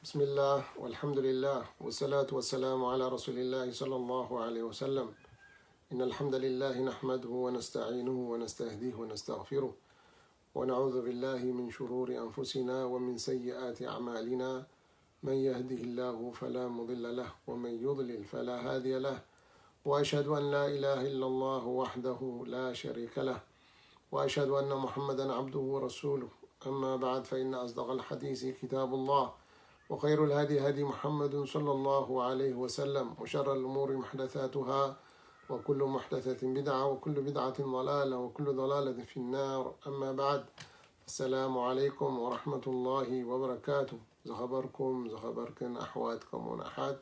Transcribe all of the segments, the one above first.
بسم الله والحمد لله والصلاة والسلام على رسول الله صلى الله عليه وسلم. إن الحمد لله نحمده ونستعينه ونستهديه ونستغفره، ونعوذ بالله من شرور أنفسنا ومن سيئات أعمالنا. من يهده الله فلا مضل له، ومن يضلل فلا هادي له، وأشهد أن لا إله إلا الله وحده لا شريك له، وأشهد أن محمدا عبده ورسوله. أما بعد، فإن أصدق الحديث كتاب الله، وخير الهدي هدي محمد صلى الله عليه وسلم، وشر الأمور محدثاتها، وكل محدثة بدعة، وكل بدعة ضلالة، وكل ضلالة في النار. أما بعد، السلام عليكم ورحمة الله وبركاته. ዝኸበርኩም ዝኸበርክን ኣሕዋት ከምኡውን ኣሓት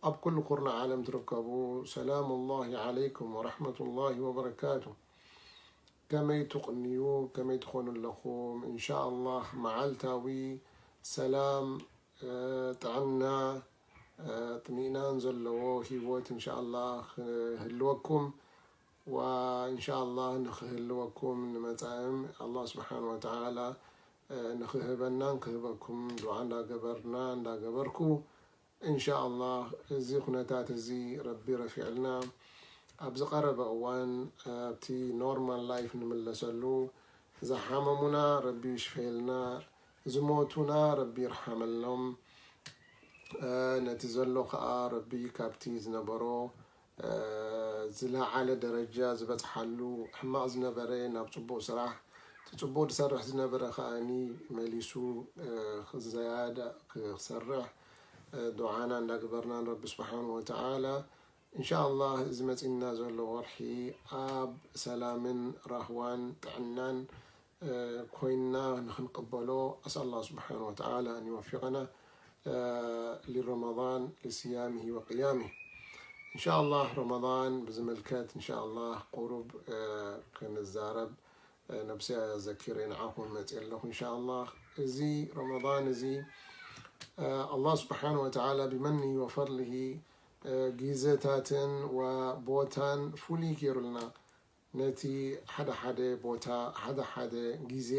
ኣብ ኩሉ ኩርናዕ ዓለም ትርከቡ፣ ሰላም ላሂ ዓለይኩም ወረሕመቱ ላሂ ወበረካቱ። ከመይ ትቕንዩ? ከመይ ትኾኑ ኣለኹም? እንሻ ኣላህ መዓልታዊ ሰላም፣ ጥዕና፣ ጥሚእናን ዘለዎ ህይወት እንሻ ኣላህ ክህልወኩም፣ ወእንሻ ኣላህ ንክህልወኩም ንመጻእም ኣላህ ስብሓን ወተዓላ ንክህበናን ክህበኩም ዱዓ እንዳገበርና እንዳገበርኩ፣ እንሻ ኣላህ እዚ ኩነታት እዚ ረቢ ረፊዕልና ኣብ ዝቐረበ እዋን ኣብቲ ኖርማል ላይፍ ንምለሰሉ፣ ዝሓመሙና ረቢ ይሽፈየልና፣ ዝሞቱና ረቢ ይርሓመሎም፣ ነቲ ዘሎ ከዓ ረቢ ካብቲ ዝነበሮ ዝለዓለ ደረጃ ዝበፅሓሉ፣ ሕማቕ ዝነበረ ናብ ፅቡቕ ስራሕ፣ እቲ ፅቡቕ ዝሰርሕ ዝነበረ ከዓኒ መሊሱ ዝያዳ ክሰርሕ ዱዓና እንዳገበርና ንረቢ ስብሓን ወተዓላ። እንሻ ኣላህ እዚ መፂና ዘሎ ወርሒ ኣብ ሰላምን ራህዋን ጥዕናን ኮይንና ንክንቅበሎ ኣስኣል ኣላህ ስብሓን ወተዓላ ኣን ይወፊቀና ሊረመዳን ሊስያሚሂ ወቅያሚሂ። እንሻ ኣላህ ረመዳን ብዝምልከት እንሻ ኣላህ ቁሩብ ክንዛረብ ነብሰይ ኣዘኪረ ንዓኹም መፅእ ኣለኹ። እንሻ ኣላህ እዚ ረመዳን እዚ ኣላህ ስብሓን ወተዓላ ብመኒ ወፈድሊሂ ግዜታትን ወቦታን ፍሉይ ገይሩልና፣ ነቲ ሓደ ሓደ ቦታ ሓደ ሓደ ግዜ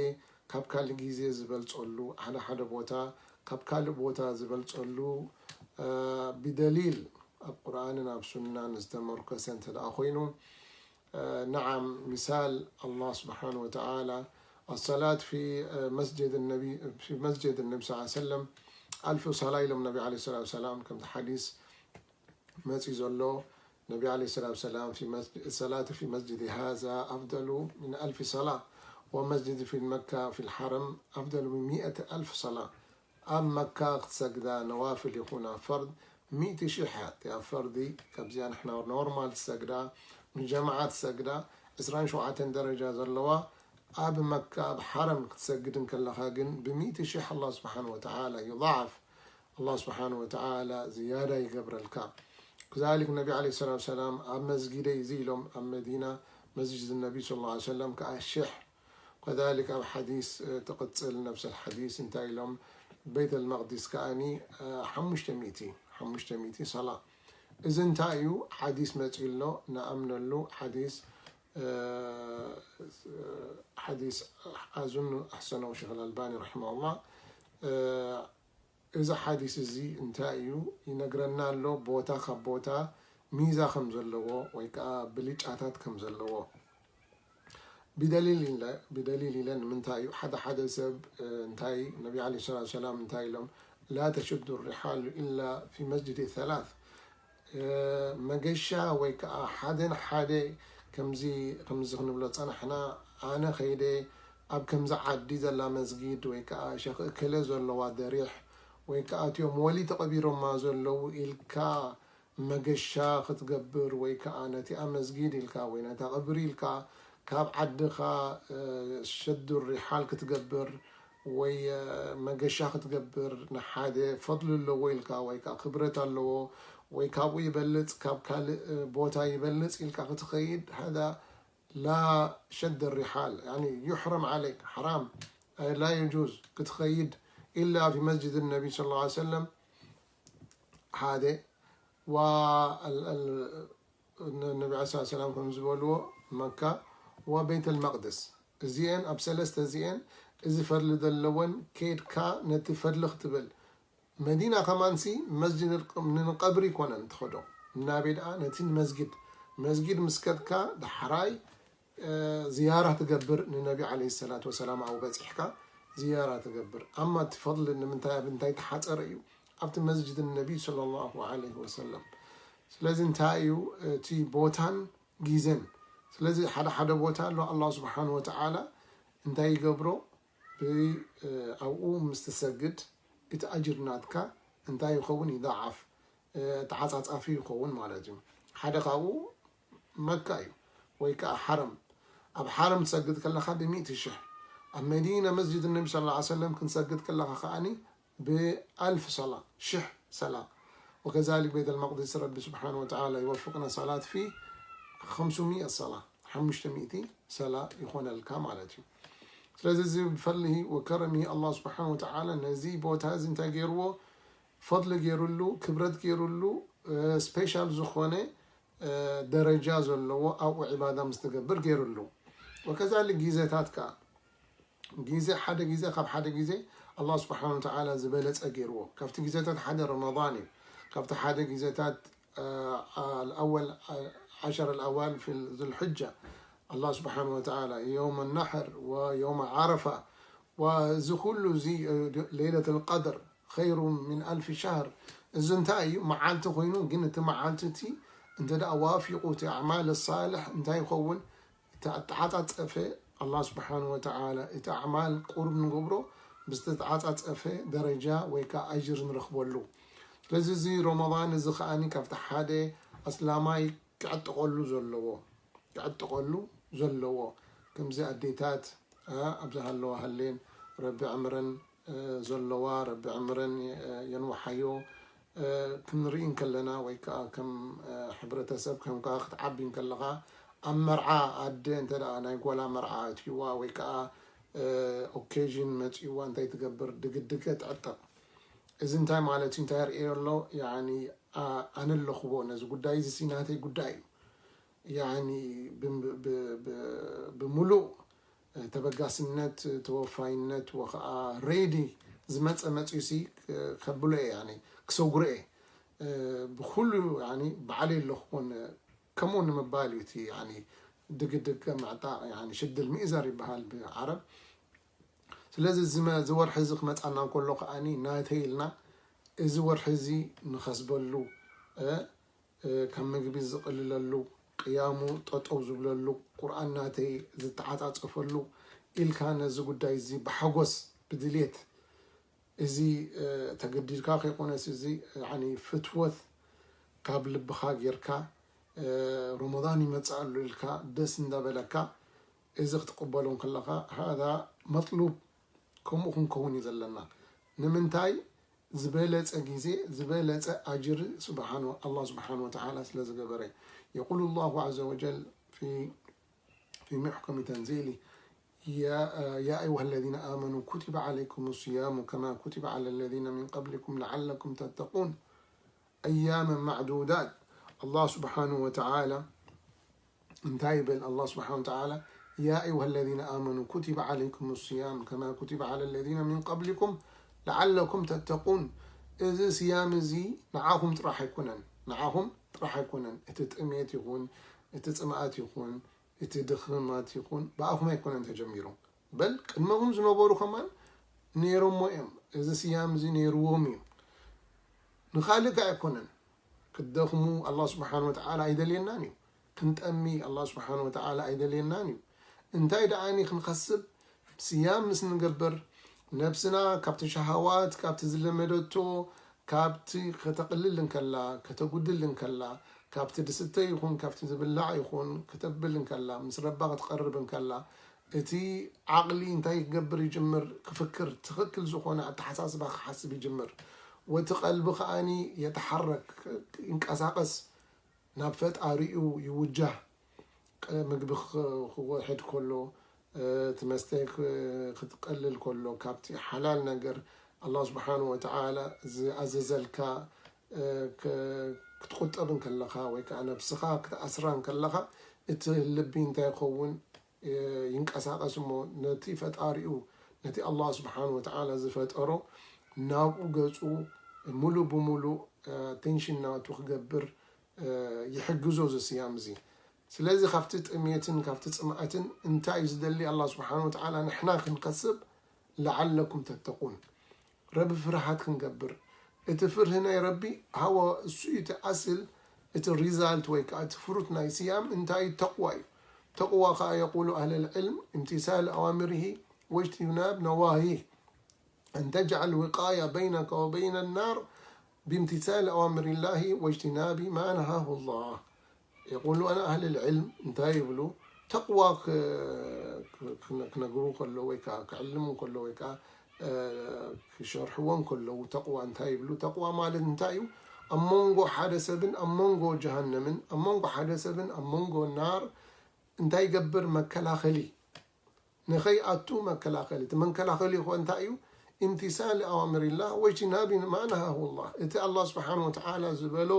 ካብ ካልእ ግዜ ዝበልፀሉ፣ ሓደ ሓደ ቦታ ካብ ካልእ ቦታ ዝበልፀሉ ብደሊል ኣብ ቁርኣንን ኣብ ሱናን ዝተመርኮሰ እንተ ደኣ ኮይኑ፣ ነዓም ምሳል ኣላህ ስብሓን ወተዓላ ኣሰላት ፊ መስጅድ ነቢ ፊ መስጅድ ነቢ ስ ሰለም ኣልፍ ሰላ ኢሎም ነቢ ዓለ ሰላት ሰላም ከምቲ ሓዲስ መፂኡ ዘሎ ነቢ ዓለ ሰላት ሰላም ሰላቱ ፊ መስጅድ ሃዛ ኣፍደሉ ምን ኣልፍ ሰላ ወመስጅድ ፊ መካ ፊ ልሓረም ኣፍደሉ ምን ሚእት ኣልፍ ሰላ። ኣብ መካ ክትሰግዳ ነዋፍል ይኹና ፈርድ ሚእቲ ሽሕ እያ። እቲኣ ፈርዲ ካብዚኣ ንሕና ኖርማል ትሰግዳ ንጀማዓ ትሰግዳ ዕስራን ሸውዓተን ደረጃ ዘለዋ ኣብ መካ ኣብ ሓረም ክትሰግድ እንከለኻ ግን ብሚእቲ ሽሕ ኣላህ ስብሓን ወተዓላ ዩضዓፍ ኣላህ ስብሓን ወተዓላ ዝያዳ ይገብረልካ። كذلك ነቢ ዓለ ሰላት ሰላም ኣብ መስጊደይ እዚ ኢሎም ኣብ መዲና መስጅድ ነቢ ስ ሰለም ከዓ ሽሕ كذلك ኣብ ሓዲስ ትቕፅል ነብሰል ሓዲስ እንታይ ኢሎም ቤተል መቅዲስ ከዓኒ ሓሙሽተ ሚእቲ ሓሙሽተ ሚእቲ ሰላ። እዚ እንታይ እዩ ሓዲስ መፂኡ ኣሎ ንኣምነሉ ሓዲስ ሓዲስ ኣዙኑ ኣሕሰነው ሸክ ኣልባኒ ረሒመሁላህ። እዚ ሓዲስ እዚ እንታይ እዩ ይነግረና ኣሎ? ቦታ ካብ ቦታ ሚዛ ከም ዘለዎ ወይ ከዓ ብልጫታት ከም ዘለዎ ብደሊል ኢለ ብደሊል ኢለ ንምንታይ እዩ ሓደ ሓደ ሰብ እንታይ ነቢ ዓለ ሰላት ሰላም እንታይ ኢሎም ላ ተሽዱ ሪሓሉ ኢላ ፊ መስጅድ ሰላት መገሻ ወይ ከዓ ሓደን ሓደ ከምዚ ከምዚ ክንብሎ ፀናሕና ኣነ ከይደ ኣብ ከምዚ ዓዲ ዘላ መስጊድ ወይ ከዓ ሸኽ እከለ ዘለዋ ደሪሕ ወይ ከዓ እቲኦም ወሊ ተቐቢሮማ ዘለዉ ኢልካ መገሻ ክትገብር ወይ ከዓ ነቲኣ መስጊድ ኢልካ ወይ ነታ ቅብሪ ኢልካ ካብ ዓድኻ ሸዱ ሪሓል ክትገብር ወይ መገሻ ክትገብር ንሓደ ፈድሊ ኣለዎ ኢልካ ወይ ከዓ ክብረት ኣለዎ ወይ ካብኡ ይበልፅ ካብ ካልእ ቦታ ይበልፅ ኢልካ ክትኸይድ ሃዳ ላ ሸድ ሪሓል ዩሕረም ዓለይክ ሓራም ላ የጁዝ ክትኸይድ ኢላ ፊ መስጅድ ነቢ ስ ሰለም ሓደ ነቢ ዐለ ሰላም ከም ዝበልዎ መካ ወቤት ልመቅድስ እዚአን ኣብ ሰለስተ እዚአን እዚ ፈድሊ ዘለወን ከይድካ ነቲ ፈድሊ ክትብል መዲና ከማንሲ መስጅድ ንቀብሪ ይኮነን ትኸዶ። ናበይ ደኣ? ነቲ መስጊድ። መስጊድ ምስ ከድካ ዳሕራይ ዝያራ ትገብር ንነቢ ዓለይሂ ሰላቱ ወሰላም ኣብኡ በፂሕካ ዝያራ ትገብር። ኣማ እቲ ፈድሊ ንምንታይ ኣብ እንታይ ተሓፀረ እዩ? ኣብቲ መስጅድ ነቢ ሰለላሁ ዓለይሂ ወሰለም። ስለዚ እንታይ እዩ እቲ ቦታን ግዜን? ስለዚ ሓደ ሓደ ቦታ ኣሎ ኣላህ ስብሓን ወተዓላ እንታይ ይገብሮ? ኣብኡ ምስ ትሰግድ እቲ ኣጅር ናትካ እንታይ ይኸውን? ይዳዓፍ፣ ተዓፃፃፊ ይኸውን ማለት እዩ። ሓደ ካብኡ መካ እዩ ወይ ከዓ ሓረም። ኣብ ሓረም ትሰግድ ከለኻ ብሚእቲ ሽሕ፣ ኣብ መዲና መስጅድ ነቢ ስ ሰለም ክንሰግድ ከለኻ ከዓኒ ብኣልፍ ሰላ፣ ሽሕ ሰላ። ወከዛሊክ ቤት ልመቅዲስ ረቢ ስብሓን ወተዓላ ይወፍቅና ሰላት ፊ ከምሱሚእት ሰላ፣ ሓሙሽተ ሚእቲ ሰላ ይኾነልካ ማለት እዩ። ስለዚ እዚ ብፈሊ ወከረሚ ኣላህ ስብሓን ወተዓላ ነዚ ቦታ እዚ እንታይ ገይርዎ? ፈድሊ ገይሩሉ፣ ክብረት ገይሩሉ፣ ስፔሻል ዝኾነ ደረጃ ዘለዎ ኣብኡ ዒባዳ ምስ ትገብር ገይሩሉ። ወከዛሊክ ግዜታት ከዓ ግዜ ሓደ ግዜ ካብ ሓደ ግዜ ኣላህ ስብሓን ወተዓላ ዝበለፀ ገይርዎ። ካብቲ ግዜታት ሓደ ረመዳን እዩ። ካብቲ ሓደ ግዜታት ኣልኣወል ዓሸር ኣልኣዋል ፊ ዙልሕጃ ኣላህ ስብሓን ወተዓላ የውም ናሕር ወየውም ዓረፋ ወዚ ኩሉ እዚ ለይለት ልቀድር ኸይሩ ምን ኣልፊ ሻህር። እዚ እንታይ እዩ? መዓልቲ ኮይኑ ግን እቲ መዓልቲ እቲ እንተ ደኣ ዋፊቁ እቲ ኣዕማል ሳልሕ እንታይ ይኸውን? እቲ ኣተዓጻጸፈ ኣላህ ስብሓን ወተዓላ እቲ ኣዕማል ቁሩብ ንገብሮ ብዝተተዓጻጸፈ ደረጃ ወይ ከዓ ኣጅር ንረኽበሉ። ስለዚ እዚ ረመዳን እዚ ከዓኒ ካብቲ ሓደ ኣስላማይ ክዕጥቐሉ ዘለዎ ክዕጥቐሉ ዘለዎ ከምዚ ኣዴታት ኣብ ዝሃለዋ ሃሌን ረቢ ዕምረን ዘለዋ ረቢ ዕምረን የንውሓዮ ክንርኢ እንከለና ወይ ከዓ ከም ሕብረተሰብ ከም ከዓ ክትዓቢ እንከለኻ ኣብ መርዓ ኣደ እንተ ደኣ ናይ ጓላ መርዓ ኣትይዋ ወይ ከዓ ኦኬዥን መፅይዋ እንታይ ትገብር? ድግድገ ትዕጠቕ። እዚ እንታይ ማለት እዩ? እንታይ ርእየ ኣሎ? ያኒ ኣነ ኣለኽዎ ነዚ ጉዳይ እዚ ናተይ ጉዳይ እዩ። ያኒ ብምሉእ ተበጋስነት ተወፋይነት ወኸዓ ሬዲ ዝመፀ መፅዩ ሲ ከብሎ እየ ክሰጉሮ እየ ብኩሉ ባዕለይ ኣለኽዎን ከምኡ ንምባል እዩ እቲ ድግድግ ምዕጣቕ ሽድል ሚእዛር ይበሃል ብዓረብ። ስለዚ እዚ ወርሒ እዚ ክመፃና እንከሎ ከዓኒ ናተይ ኢልና እዚ ወርሒ እዚ ንኸስበሉ ካብ ምግቢ ዝቕልለሉ ቅያሙ ጠጠው ዝብለሉ ቁርኣን ናተይ ዝተዓፃፀፈሉ ኢልካ ነዚ ጉዳይ እዚ ብሓጎስ ብድልየት እዚ ተገዲድካ ከይኮነስ እዚ ፍትወት ካብ ልብኻ ጌርካ ረመዳን ይመፅእ ኣሎ ኢልካ ደስ እንዳበለካ እዚ ክትቅበሎ እንከለኻ ሃዛ መጥሉብ ከምኡ ክንከውን እዩ ዘለና። ንምንታይ? ዝበለፀ ግዜ ዝበለፀ ኣጅሪ ስብሓን ኣላህ ስብሓን ወተዓላ ስለ ዝገበረ። የቁሉ ላሁ ዓዘ ወጀል ፊ في محكم تنزيله يا يا أيها الذين آمنوا كتب عليكم الصيام كما كتب على الذين من قبلكم لعلكم تتقون أياما معدودات الله سبحانه وتعالى እንታይ ይብል ኣላህ ስብሓን ወተዓላ يا أيها الذين آمنوا كتب عليكم الصيام كما كتب على الذين من قبلكم لعلكم تتقون እዚ ስያም እዚ ንዓኹም ጥራሕ ኣይኮነን ንዓኹም ጥራሕ ኣይኮነን እቲ ጥሜት ይኹን እቲ ፅምኣት ይኹን እቲ ድኽማት ይኹን ብኣኹም ኣይኮነን ተጀሚሩ በል ቅድመኹም ዝነበሩ ከማን ነይሮሞ እዮም እዚ ስያም እዚ ነይርዎም እዩ ንኻልእ ከዓ ኣይኮነን ክደኽሙ ኣላህ ስብሓን ወተዓላ ኣይደልየናን እዩ ክንጠሚ ኣላህ ስብሓን ወተዓላ ኣይደልየናን እዩ እንታይ ደኣኒ ክንኸስብ ስያም ምስ ንገብር ነብስና ካብቲ ሸሃዋት ካብቲ ዝለመደቶ ካብቲ ከተቕልል እንከላ ከተጉድል እንከላ ካብቲ ድስተ ይኹን ካብቲ ዝብላዕ ይኹን ክተብል እንከላ ምስ ረባ ክትቐርብ እንከላ እቲ ዓቕሊ እንታይ ክገብር ይጅምር ክፍክር ትኽክል ዝኾነ ኣተሓሳስባ ክሓስብ ይጅምር ወቲ ቀልቢ ከዓኒ የተሓረክ ይንቀሳቐስ ናብ ፈጣሪኡ ይውጃህ ምግቢ ክወሕድ ከሎ እቲ መስተ ክትቀልል ከሎ ካብቲ ሓላል ነገር ኣላህ ስብሓን ወተዓላ ዝኣዘዘልካ ክትቁጠብ እንከለኻ ወይ ከዓ ነብስኻ ክትኣስራ እንከለኻ እቲ ልቢ እንታይ ይኸውን ይንቀሳቐስ እሞ ነቲ ፈጣሪኡ ነቲ ኣላህ ስብሓን ወተዓላ ዝፈጠሮ ናብኡ ገፁ ሙሉ ብሙሉ ኣቴንሽን ናቱ ክገብር ይሕግዞ እዚ ስያም እዚ። ስለዚ ካብቲ ጥሜትን ካብቲ ፅምኣትን እንታይ እዩ ዝደሊ ኣላ ስብሓን ወተዓላ ንሕና ክንከስብ ለዓለኩም ተተቁን፣ ረቢ ፍርሃት ክንገብር። እቲ ፍርሂ ናይ ረቢ ሃወ እሱ እዩ እቲ ኣስል፣ እቲ ሪዛልት ወይ ከዓ እቲ ፍሩት ናይ ስያም እንታይ እዩ? ተቕዋ እዩ። ተቕዋ ከዓ የቁሉ ኣህል ልዕልም እምትሳል ኣዋምርሂ ወጅትናብ ነዋሂ። أن تجعل وقاية بينك وبين النار بامتثال أوامر الله واجتناب ما نهاه الله. يقول أنا أهل العلم እንታይ ይብሉ ተቕዋ ክነግሩ ከሎ ወይ ከዓ ክዕልሙ ከሎ ወይ ከዓ ክሸርሕዎ ከለዉ ተቕዋ እንታይ ይብሉ? ተቕዋ ማለት እንታይ እዩ? ኣብ መንጎ ሓደ ሰብን ኣብ መንጎ ጀሃነምን ኣብ መንጎ ሓደ ሰብን ኣብ መንጎ ናር እንታይ ይገብር? መከላኸሊ ንኸይኣቱ መከላኸሊ። እቲ መንከላኸሊ ይኾ እንታይ እዩ? ኢምቲሳል ኣዋምሪላህ ወጅቲናቢ ማናሃሁ ላህ። እቲ ኣላ ስብሓን ወተዓላ ዝበሎ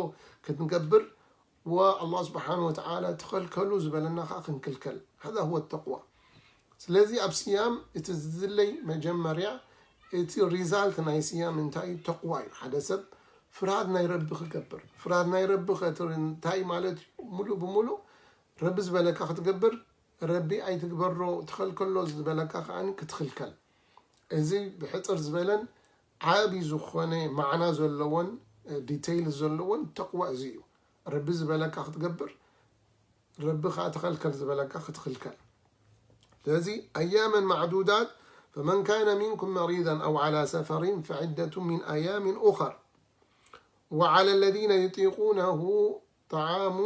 ክንገብር ወኣላ ስብሓን ወተዓላ ተኸልከሉ ዝበለና ከዓ ክንክልከል። ሃዛ ሁወ ተቕዋ። ስለዚ ኣብ ስያም እቲ ዝድለይ መጀመርያ እቲ ሪዛልት ናይ ስያም እንታይ እዩ? ተቕዋ እዩ። ሓደ ሰብ ፍርሃት ናይ ረቢ ክገብር። ፍርሃት ናይ ረቢ ከትሪ እንታይ ማለት እዩ? ሙሉእ ብሙሉእ ረቢ ዝበለካ ክትገብር፣ ረቢ ኣይትግበሮ ተኸልከሎ ዝበለካ ከዓ ክትኽልከል። እዚ ብሕፅር ዝበለን ዓቢ ዝኾነ ማዕና ዘለዎን ዲቴይል ዘለዎን ተቕዋ እዚ እዩ። ረቢ ዝበለካ ክትገብር፣ ረቢ ከዓ ተኸልከል ዝበለካ ክትኽልከል። ስለዚ أياما معدودات فمن كان منكم مريضا أو على سفر فعدة من أيام أخر وعلى الذين يطيقونه طعام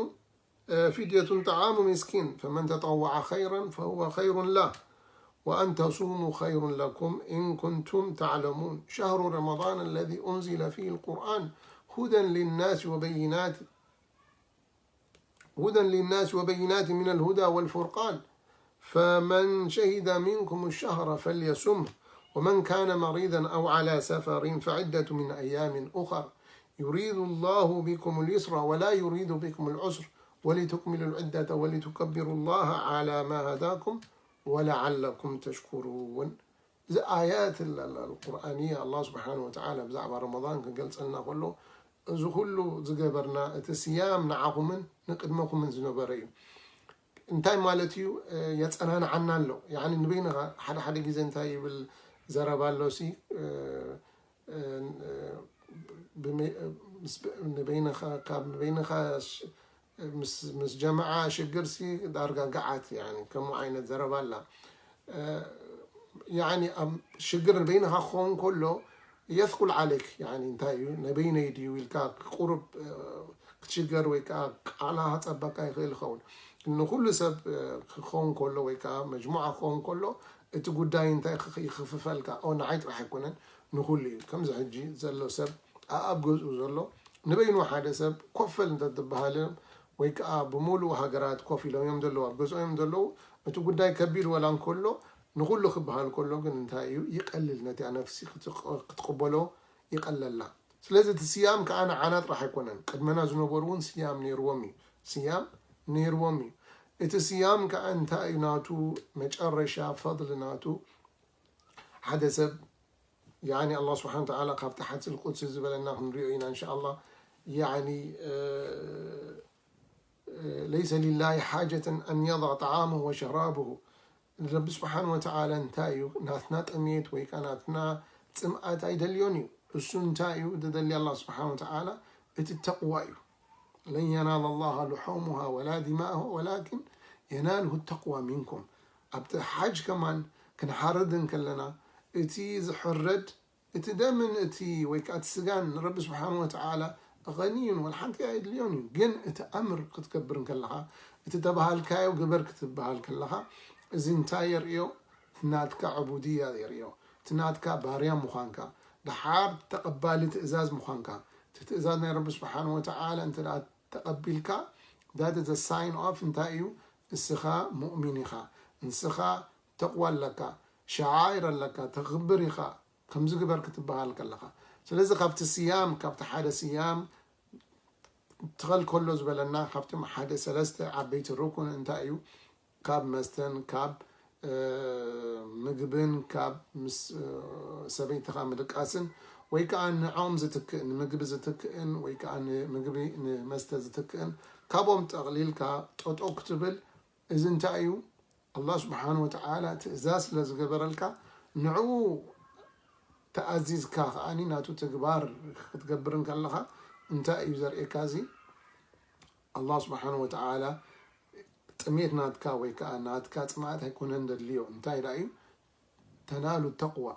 فدية طعام مسكين فمن تطوع خيرا فهو خير له وأن تصوموا خير لكم إن كنتم تعلمون شهر رمضان الذي أنزل فيه القرآن هدى للناس وبينات هدى للناس وبينات من الهدى والفرقان فمن شهد منكم الشهر فليصمه ومن كان مريضا أو على سفر فعدة من أيام أخر يريد الله بكم اليسر ولا يريد بكم العسر ولتكملوا العدة ولتكبروا الله على ما هداكم ولعلكم تشكرون. እዚ ኣያት ቁርኣንያ ኣላ ስብሓን ወተዓላ ብዛዕባ ረመዳን ክገልፀልና ከሎ እዚ ኩሉ ዝገበርና እቲ ስያም ንዓኹምን ንቅድመኹምን ዝነበረ እዩ። እንታይ ማለት እዩ? የፀናንዓና ኣሎ። ንበይንኻ ሓደ ሓደ ግዜ እንታይ ይብል ዘረባ ኣሎ ሲ ንበይንኻ ካብ በይንኻ ምስ ጀማዓ ሽግር ሲ ዳርጋ ገዓት ከምኡ ዓይነት ዘረባ ኣላ። ሽግር ንበይንኻ ክኸውን ከሎ የስኩል ዓለይክ እንታይ እዩ ነበይነይ ድዩ ኢልካ ቁሩብ ክትሽገር ወይ ከዓ ቃላ ክፀበካ ይኽእል ይኸውን። ንኩሉ ሰብ ክኸውን ከሎ ወይ ከዓ መጅሙዓ ክኸውን ከሎ እቲ ጉዳይ እንታይ ይኽፍፈልካ ንዓይ ጥራሕ ኣይኮነን ንኩሉ እዩ። ከምዚ ሕጂ ዘሎ ሰብ ኣብ ገዝኡ ዘሎ ንበይኑ ሓደ ሰብ ኮፈል እንተትበሃለ ወይ ከዓ ብምሉእ ሃገራት ኮፍ ኢሎም እዮም ዘለዉ ኣብ ገዝኦም እዮም ዘለዉ። እቲ ጉዳይ ከቢድ ወላ እንከሎ ንኩሉ ክበሃል ከሎ ግን እንታይ እዩ ይቀልል ነቲያ ነፍሲ ክትቅበሎ ይቀለላ። ስለዚ እቲ ስያም ከዓ ንዓና ጥራሕ ኣይኮነን ቅድመና ዝነበሩ እውን ስያም ነይርዎም እዩ። ስያም ነይርዎም እዩ። እቲ ስያም ከዓ እንታይ እዩ ናቱ መጨረሻ ፈضል ናቱ ሓደ ሰብ ያኒ ኣላህ ስብሓን ተዓላ ካብቲ ሓዲስ ቁድሲ ዝበለና ክንሪኦ ኢና እንሻ ኣላህ። ያኒ ለይሰ ሊላሂ ሓጀተን ኣን የضዕ ጠዓመሁ ወሸራብሁ። ረቢ ስብሓን ወተዓላ እንታይ እዩ ናትና ጥሜት ወይ ከዓ ናትና ፅምኣት ኣይደልዮን እዩ። እሱ እንታይ እዩ ዝደሊ ኣላህ ስብሓን ወተዓላ? እቲ ተቕዋ እዩ። ለን የናለ ላሃ ልሖሙሃ ወላ ዲማኡሃ ወላኪን የናልሁ ተቅዋ ሚንኩም። ኣብቲ ሓጅ ከማን ክንሓርድ እንከለና እቲ ዝሕረድ እቲ ደምን እቲ ወይ ከዓ እቲ ስጋን ንረቢ ስብሓን ወተዓላ ቐንዩን ወላ ሓንቲ ኣየድልዮን እዩ። ግን እቲ ኣምር ክትገብር እንከለኻ እቲ ተባሃልካዮ ግበር ክትበሃል ከለኻ እዚ እንታይ የርእዮ? እቲ ናትካ ዕቡድያ የርእዮ። እቲ ናትካ ባርያ ምዃንካ፣ ደሓር ተቐባሊ ትእዛዝ ምዃንካ፣ እቲ ትእዛዝ ናይ ረቢ ስብሓን ወተዓላ እንተ ደኣ ተቐቢልካ that is a sign of እንታይ እዩ? እስኻ ሙእሚን ኢኻ፣ ንስኻ ተቕዋ ኣለካ፣ ሸዓይር ኣለካ፣ ተኽብር ኢኻ፣ ከምዚ ግበር ክትበሃል ከለኻ። ስለዚ ካብቲ ስያም ካብቲ ሓደ ስያም ትኸልከሎ ዝበለና ካብቶም ሓደ ሰለስተ ዓበይቲ ርኩን እንታይ እዩ? ካብ መስተን ካብ ምግብን ካብ ምስ ሰበይትኻ ምድቃስን ወይ ከዓ ንዖም ዝትክእን፣ ንምግቢ ዝትክእን ወይ ከዓ ንምግቢ ንመስተ ዝትክእን ካብኦም ጠቕሊልካ ጠጠው ክትብል፣ እዚ እንታይ እዩ? ኣላህ ስብሓን ወተዓላ ትእዛዝ ስለ ዝገበረልካ ንዕኡ ተኣዚዝካ ከዓኒ ናቱ ትግባር ክትገብር እንከለኻ እንታይ እዩ ዘርእየካ? እዚ ኣላህ ስብሓን ወተዓላ ጥሜት ናትካ ወይ ከዓ ናትካ ፅማት ኣይኮነን ደድልዮ። እንታይ ደኣ እዩ? ተናሉ ተቕዋ።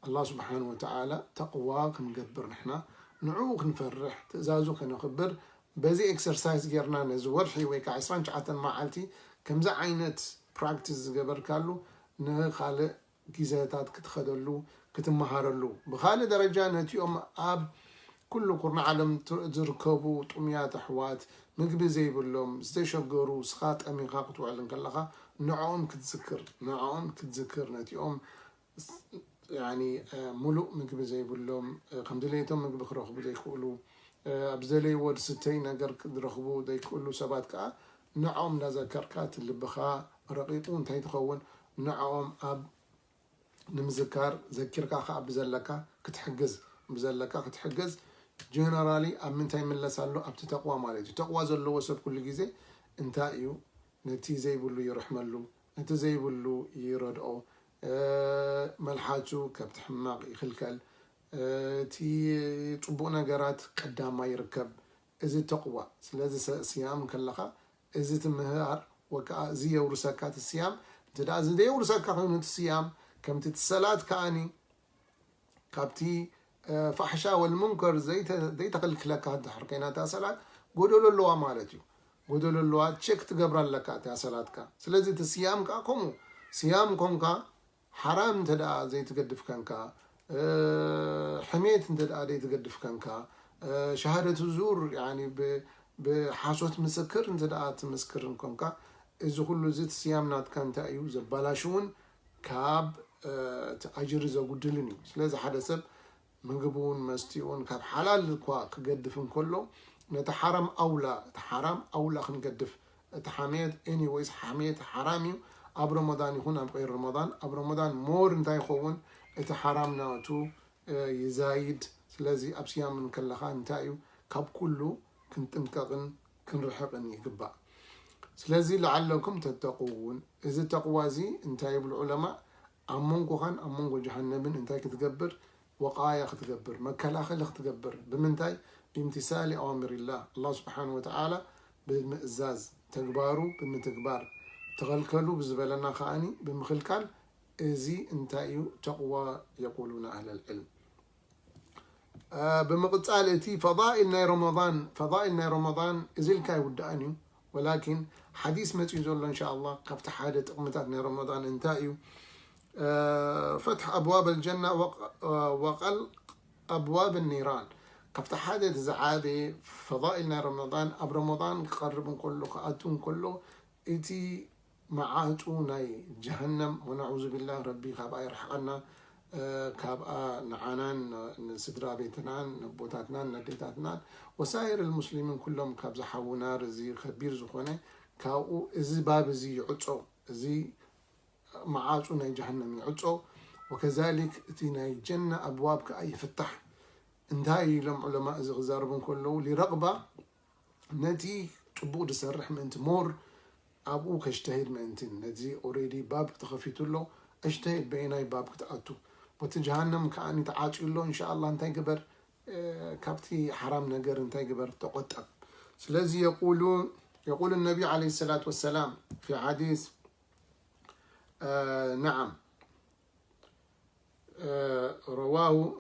ኣላህ ስብሓን ወተዓላ ተቕዋ ክንገብር ንሕና ንዕኡ ክንፈርሕ ትእዛዙ ከነኽብር በዚ ኤክሰርሳይዝ ጌርና ነዚ ወርሒ ወይ ከዓ ዕስራን ትሽዓተን መዓልቲ ከምዚ ዓይነት ፕራክቲስ ዝገበርካሉ ንኻልእ ግዜታት ክትኸደሉ ክትመሃረሉ። ብኻልእ ደረጃ ነቲኦም ኣብ ኩሉ ኩርናዕ ዓለም ዝርከቡ ጥሙያት ኣሕዋት ምግቢ ዘይብሎም ዝተሸገሩ ስኻ ጠሚኻ ክትውዕል እንከለኻ ንዕኦም ክትዝክር ንዕኦም ክትዝክር ነቲኦም ሙሉእ ምግቢ ዘይብሎም ከም ድሌቶም ምግቢ ክረኽቡ ዘይክእሉ ኣብ ዝደለይዎ ዝስተይ ነገር ክረኽቡ ዘይክእሉ ሰባት ከዓ ንዕኦም እንዳዘከርካ እቲ ልብኻ ረቂቁ እንታይ ትኸውን ንዕኦም ኣብ ንምዝካር ዘኪርካ ከዓ ብዘለካ ክትሕግዝ ብዘለካ ክትሕግዝ ጀነራሊ ኣብ ምንታይ ይምለስ ኣሎ ኣብቲ ተቕዋ ማለት እዩ ተቕዋ ዘለዎ ሰብ ኩሉ ግዜ እንታይ እዩ ነቲ ዘይብሉ ይርሕመሉ ነቲ ዘይብሉ ይረድኦ መልሓሱ ከብቲ ሕማቕ ይኽልከል እቲ ፅቡቕ ነገራት ቀዳማ ይርከብ እዚ ተቕዋ ስለዚ ስያም ከለኻ እዚ ትምህር ወከዓ እዚ የውርሰካ እቲ ስያም እንተ ደኣ እዚ ደየውርሰካ ኮይኑ እቲ ስያም ከምቲ እቲ ሰላት ከኣኒ ካብቲ ፋሕሻ ወልሙንከር ዘይተኸልክለካ ድሕር ኮይና እታ ሰላት ጎደሎ ኣለዋ ማለት እዩ ጎደሎ ኣለዋ ቸክ ትገብራ ኣለካ እታ ሰላትካ ስለዚ እቲ ስያም ከዓ ከምኡ ስያም ኮንካ ሓራም እንተ ደኣ ዘይትገድፍ ከንካ ሕሜት እንተ ደኣ ዘይትገድፍ ከንካ ሸሃደቱ ዙር ብሓሶት ምስክር እንተ ደኣ ትምስክርን ኮንካ እዚ ኩሉ እዚ እቲ ስያም ናትካ እንታይ እዩ ዘባላሽውን ካብ እቲ ኣጅሪ ዘጉድልን እዩ ስለዚ ሓደ ሰብ ምግቡን መስቲኡን ካብ ሓላል እኳ ክገድፍ እንከሎ ነቲ ሓራም ኣውላ እቲ ሓራም ኣውላ ክንገድፍ እቲ ሓሜት ኤኒወይስ ሓሜት ሓራም እዩ ኣብ ረመዳን ይኹን ኣብ ቀይር ረመዳን ኣብ ረመዳን ሞር እንታይ ይኸውን እቲ ሓራም ናቱ ይዛይድ ስለዚ ኣብ ስያም እንከለኻ እንታይ እዩ ካብ ኩሉ ክንጥንቀቕን ክንርሕቕን ይግባእ ስለዚ ለዓለኩም ተተቁውን እዚ ተቕዋ እዚ እንታይ ይብሉ ዑለማ ኣብ መንጎኻን ኣብ መንጎ ጀሃነምን እንታይ ክትገብር ወቃያ ክትገብር መከላኸሊ ክትገብር ብምንታይ ብምትሳሊ ኣዋምር ላህ ኣላህ ስብሓን ወተዓላ ብምእዛዝ ተግባሩ ብምትግባር ተኸልከሉ ብዝበለና ከዓኒ ብምኽልካል እዚ እንታይ እዩ ተቕዋ የቁሉና ኣህለል ዕልም ብምቕፃል እቲ ፈዳኢል ናይ ረመዳን ፈዳኢል ናይ ረመዳን እዚ ኢልካ ይውድኣን እዩ ወላኪን ሓዲስ መፅኡ ዘሎ እንሻ ኣላ ካብቲ ሓደ ጥቕምታት ናይ ረመዳን እንታይ እዩ ፈትሕ ኣብዋብ ኣልጀና ወቐልቕ ኣብዋብ ኒራን ካብቲ ሓደ እቲ ዝዓበየ ፈዳኢል ናይ ረመዳን ኣብ ረመዳን ክቐርብ እንከሎ ክኣቱ እንከሎ እቲ መዓጹ ናይ ጀሃነም ወነዑዙ ቢላህ ረቢ ካብኣ ይርሕቐና ካብኣ ንዓናን ንስድራ ቤትናን ነቦታትናን ነዴታትናን ወሳይር ልሙስሊሚን ኩሎም ካብ ዝሓዊ ናር እዚ ከቢር ዝኾነ ካብኡ እዚ ባብ እዚ ይዕጾ እዚ መዓጹ ናይ ጀሃነም ይዕጾ ወከዛሊክ እቲ ናይ ጀና ኣብዋብ ከዓ ይፍታሕ እንታይ ኢሎም ዑለማ እዚ ክዛረቡ እንከለዉ ሊረቕባ ነቲ ጽቡቕ ዝሰርሕ ምእንቲ ሞር ኣብኡ ከጅተሂድ ምእንቲ ነዚ ኦሬዲ ባብ ተኸፊቱ ኣሎ እጅተሂድ በየናይ ባብ ክትኣቱ በቲ ጀሃነም ከዓኒ ተዓፅዩ ኣሎ እንሻ ኣላ እንታይ ግበር ካብቲ ሓራም ነገር እንታይ ግበር ተቆጠብ ስለዚ የቁሉ يقول النبي عليه الصلاة والسلام في حديث نعم رواه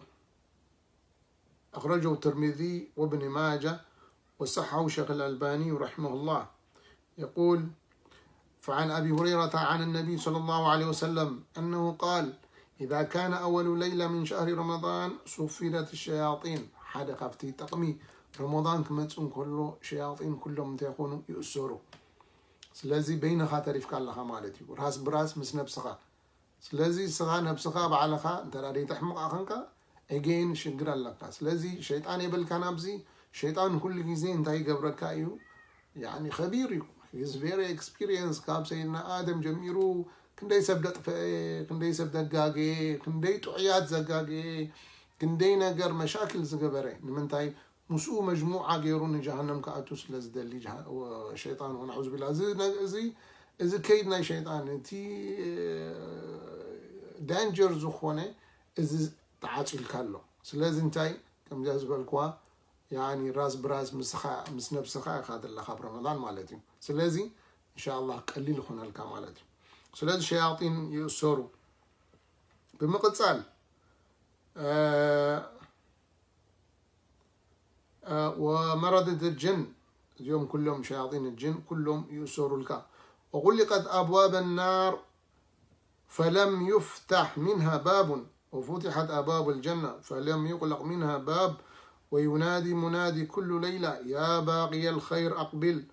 أخرجه الترمذي وابن ماجه وصححه الشيخ الألباني رحمه الله يقول فعن أبي هريرة عن النبي صلى الله عليه وسلم أنه قال إذا كان أول ليلة من شهر رمضان صفدت الشياطين ሓደ ካብቲ ጥቕሚ ረመዳን ክመፅእ እንከሎ ሸያጢን ኩሎም እንታይ ይኾኑ ይእሰሩ ስለዚ በይንኻ ተሪፍካ ኣለኻ ማለት እዩ ራስ ብራስ ምስ ነብስኻ ስለዚ ስኻ ነብስኻ ባዕልኻ እንተ ደይተሕምቓ ኸንካ ኤጌን ሽግር ኣለካ ስለዚ ሸይጣን የበልካን ኣብዚ ሸይጣን ኩሉ ግዜ እንታይ ይገብረካ እዩ ያኒ ከቢር እዩ ሂዝ ቬሪ ኤክስፒሪየንስ ካብ ሰይድና ኣደም ጀሚሩ ክንደይ ሰብ ደጥፈአ ክንደይ ሰብ ደጋገየ ክንደይ ጥዑያት ዘጋገየ ክንደይ ነገር መሻክል ዝገበረ ንምንታይ ምስኡ መጅሙዓ ገይሩ ንጀሃነም ክኣቱ ስለ ዝደሊ ሸይጣን ወናዑዝ ቢላ እዚ እዚ ከይድ ናይ ሸይጣን እቲ ዳንጀር ዝኾነ እዚ ተዓፂልካ ኣሎ። ስለዚ እንታይ ከምዚኣ ዝበልክዋ ያኒ ራስ ብራስ ምስኻ ምስ ነብስኻ ኢኻ ዘለኻ ኣብ ረመዳን ማለት እዩ። ስለዚ እንሻላ ቀሊል ይኾነልካ ማለት እዩ። ስለዚ ሸያጢን ይእሰሩ። ብምቕፃል ወመረድት ጅን እዚኦም ኩሎም ሸያጢን ጅን ኩሎም ይእሰሩልካ። وغلقت أبواب النار فلم يفتح منها باب وفتحت أبواب الجنة فلم يغلق منها باب وينادي منادي كل ليلة يا باغي الخير أقبل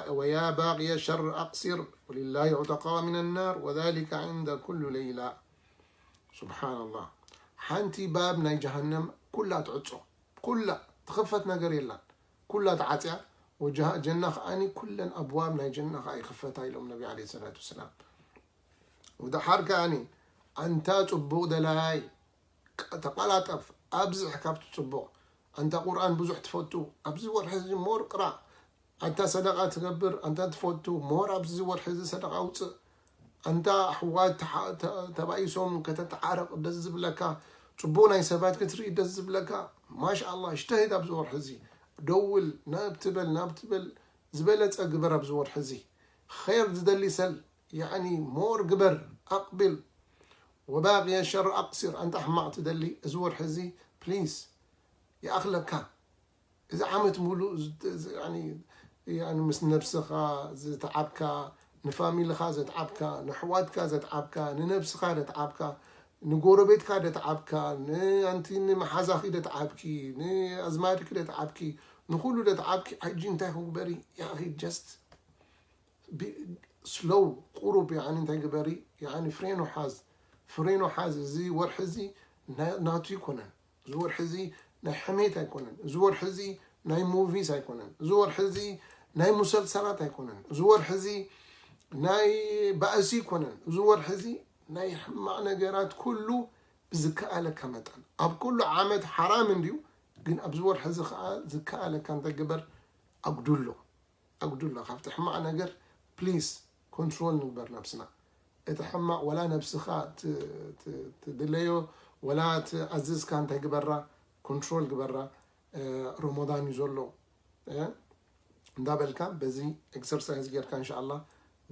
ويا باغي الشر أقصر ولله عتقاء من النار وذلك عند كل ليلة. سبحان الله. ሓንቲ ባብ ናይ ጀሃነም ኩላ ትዕጾ ኩላ ትኽፈት ነገር የላን። ኩላ ተዓፅያ። ጀና ከዓኒ ኩለን ኣብዋብ ናይ ጀና ከዓ ይኽፈታ ኢሎም ነቢ ለ ሰላት ወሰላም። ወደሓር ከዓኒ ኣንታ ፅቡቕ ደላይ ተቐላጠፍ ኣብዝሕ ካብቲ ፅቡቕ። ኣንታ ቁርኣን ብዙሕ ትፈቱ ኣብዚ ወርሒ እዚ ሞር ቅራእ። ኣንታ ሰደቃ ትገብር ኣንታ ትፈቱ ሞር ኣብዚ ወርሒ እዚ ሰደቃ ኣውፅእ። ኣንታ ኣሕዋት ተባኢሶም ከተተዓረቕ ደስ ዝብለካ ፅቡቕ ናይ ሰባት ክትርኢ ደስ ዝብለካ ማሻኣላ ሽተሂድ ኣብዚ ወርሒ እዚ ደውል ናብ ትበል ናብ ትበል ዝበለፀ ግበር ኣብዚ ወርሒ እዚ ኸይር ዝደሊ ሰል ያኒ ሞር ግበር ኣቕብል ወባቅየ ሸር ኣቅሲር ኣንታ ሕማቕ ትደሊ እዚ ወርሒ እዚ ፕሊዝ ይኣኽለካ። እዚ ዓመት ሙሉእ ምስ ነብስኻ ዝተዓብካ ንፋሚልኻ ዘትዓብካ ንሕዋትካ ዘትዓብካ ንነብስኻ ዘትዓብካ ንጎረቤትካ ዘትዓብካ ንኣንቲ ንመሓዛኺ ዘትዓብኪ ንኣዝማድኪ ዘትዓብኪ ንኩሉ ዘትዓብኪ ሕጂ እንታይ ክግበሪ ያኺ ጀስት ስሎው ቁሩብ ያኒ እንታይ ግበሪ ያኒ ፍሬኖ ሓዝ ፍሬኖ ሓዝ እዚ ወርሒ እዚ ናቱ ይኮነን። እዚ ወርሒ እዚ ናይ ሕሜት ኣይኮነን። እዚ ወርሒ እዚ ናይ ሙቪስ ኣይኮነን። እዚ ወርሒ እዚ ናይ ሙሰልሰላት ኣይኮነን። እዚ ወርሒ እዚ ናይ ባእሲ ኣይኮነን። እዚ ወርሒ እዚ ናይ ሕማቕ ነገራት ኩሉ ብዝከኣለካ መጠን ኣብ ኩሉ ዓመት ሓራም እንድዩ፣ ግን ኣብዚ ወርሒ እዚ ከዓ ዝከኣለካ እንታይ ግበር ኣጉድሎ። ኣጉድሎ ካብቲ ሕማቕ ነገር ፕሊስ ኮንትሮል ንግበር ነብስና። እቲ ሕማቕ ወላ ነብስኻ ትድለዮ ወላ ትኣዝዝካ እንታይ ግበራ ኮንትሮል ግበራ። ሮሞዳን እዩ ዘሎ እንዳበልካ በዚ ኤክሰርሳይዝ ጌርካ እንሻላ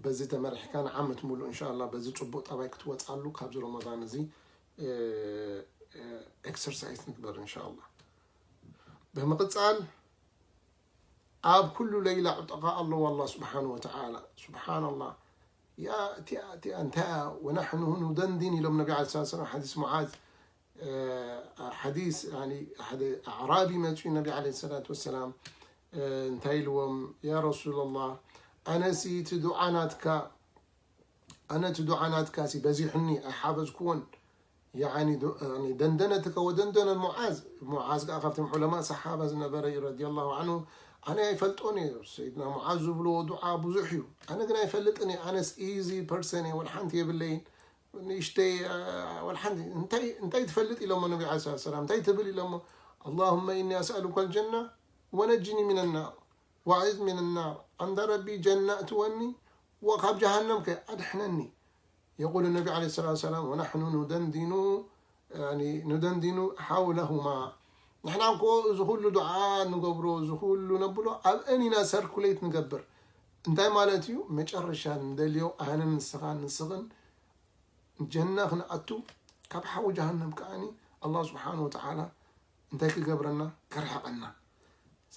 በዚ ተመሪሕካ ንዓመት ሙሉእ እንሻላ በዚ ፅቡቅ ጠባይ ክትወፅኣሉ ካብዚ ሮሞዳን እዚ ኤክሰርሳይዝ ንግበር እንሻላ። ብምቕፃል ኣብ ኩሉ ለይላ ዕጠቓ ኣለዎ ኣላ ስብሓን ወተዓላ። ስብሓን ኣላ። እቲኣ እቲኣ እንታይ እያ? ወናሕኑ ኑደንዲን ኢሎም ነቢ ለ ሰላት ሰላም ሓዲስ ሙዓዝ ሓዲስ ሓደ ኣዕራቢ መፅኡ ነቢ ለ ሰላት ወሰላም እንታይ ኢልዎም? ያ ረሱላላህ ኣነሲ እቲ ዱዓ ናትካ ኣነ እቲ ዱዓ ናትካ ሲ በዚሑኒ ኣይሓበዝክዎን። ደንደነትካ ወደንደነ ሙዓዝ ሙዓዝ ከዓ ካብቶም ዑለማ ሰሓባ ዝነበረ እዩ ረዲየላሁ ዓንሁ። ኣነ ኣይፈልጦን እየ ሰይድና ሙዓዝ ዝብልዎ ዱዓ ብዙሕ እዩ። ኣነ ግን ኣይፈልጥን እየ ኣነስ ኢዚ ፐርሰን እየ ወላ ሓንቲ የብለይን። ንእሽተይ ወላ ሓንቲ እንታይ ትፈልጥ ኢሎሞ ነቢ ለ ሰላት ሰላም እንታይ ትብል ኢሎሞ? اللهم إني أسألك الجنة ونجني من النار وأعذ من النار ኣንታ ረቢ ጀና እትወኒ ወካብ ጀሃነም ከ ኣድሕነኒ። يقول النبي عليه الصلاة والسلام ونحن ندندن ندندن حولهما ንሕና እኮ እዚ ኩሉ ዱዓ ንገብሮ እዚ ኩሉ ነብሎ ኣብአን ኢና ሰርኩሌት ንገብር። እንታይ ማለት እዩ? መጨረሻ ንደልዮ ኣነ ንስኻ ንስኽን ጀና ክንኣቱ ካብ ሓዊ ጀሃነም ከዓኒ ኣላህ ስብሓን ወተዓላ እንታይ ክገብረና? ከርሕቐና።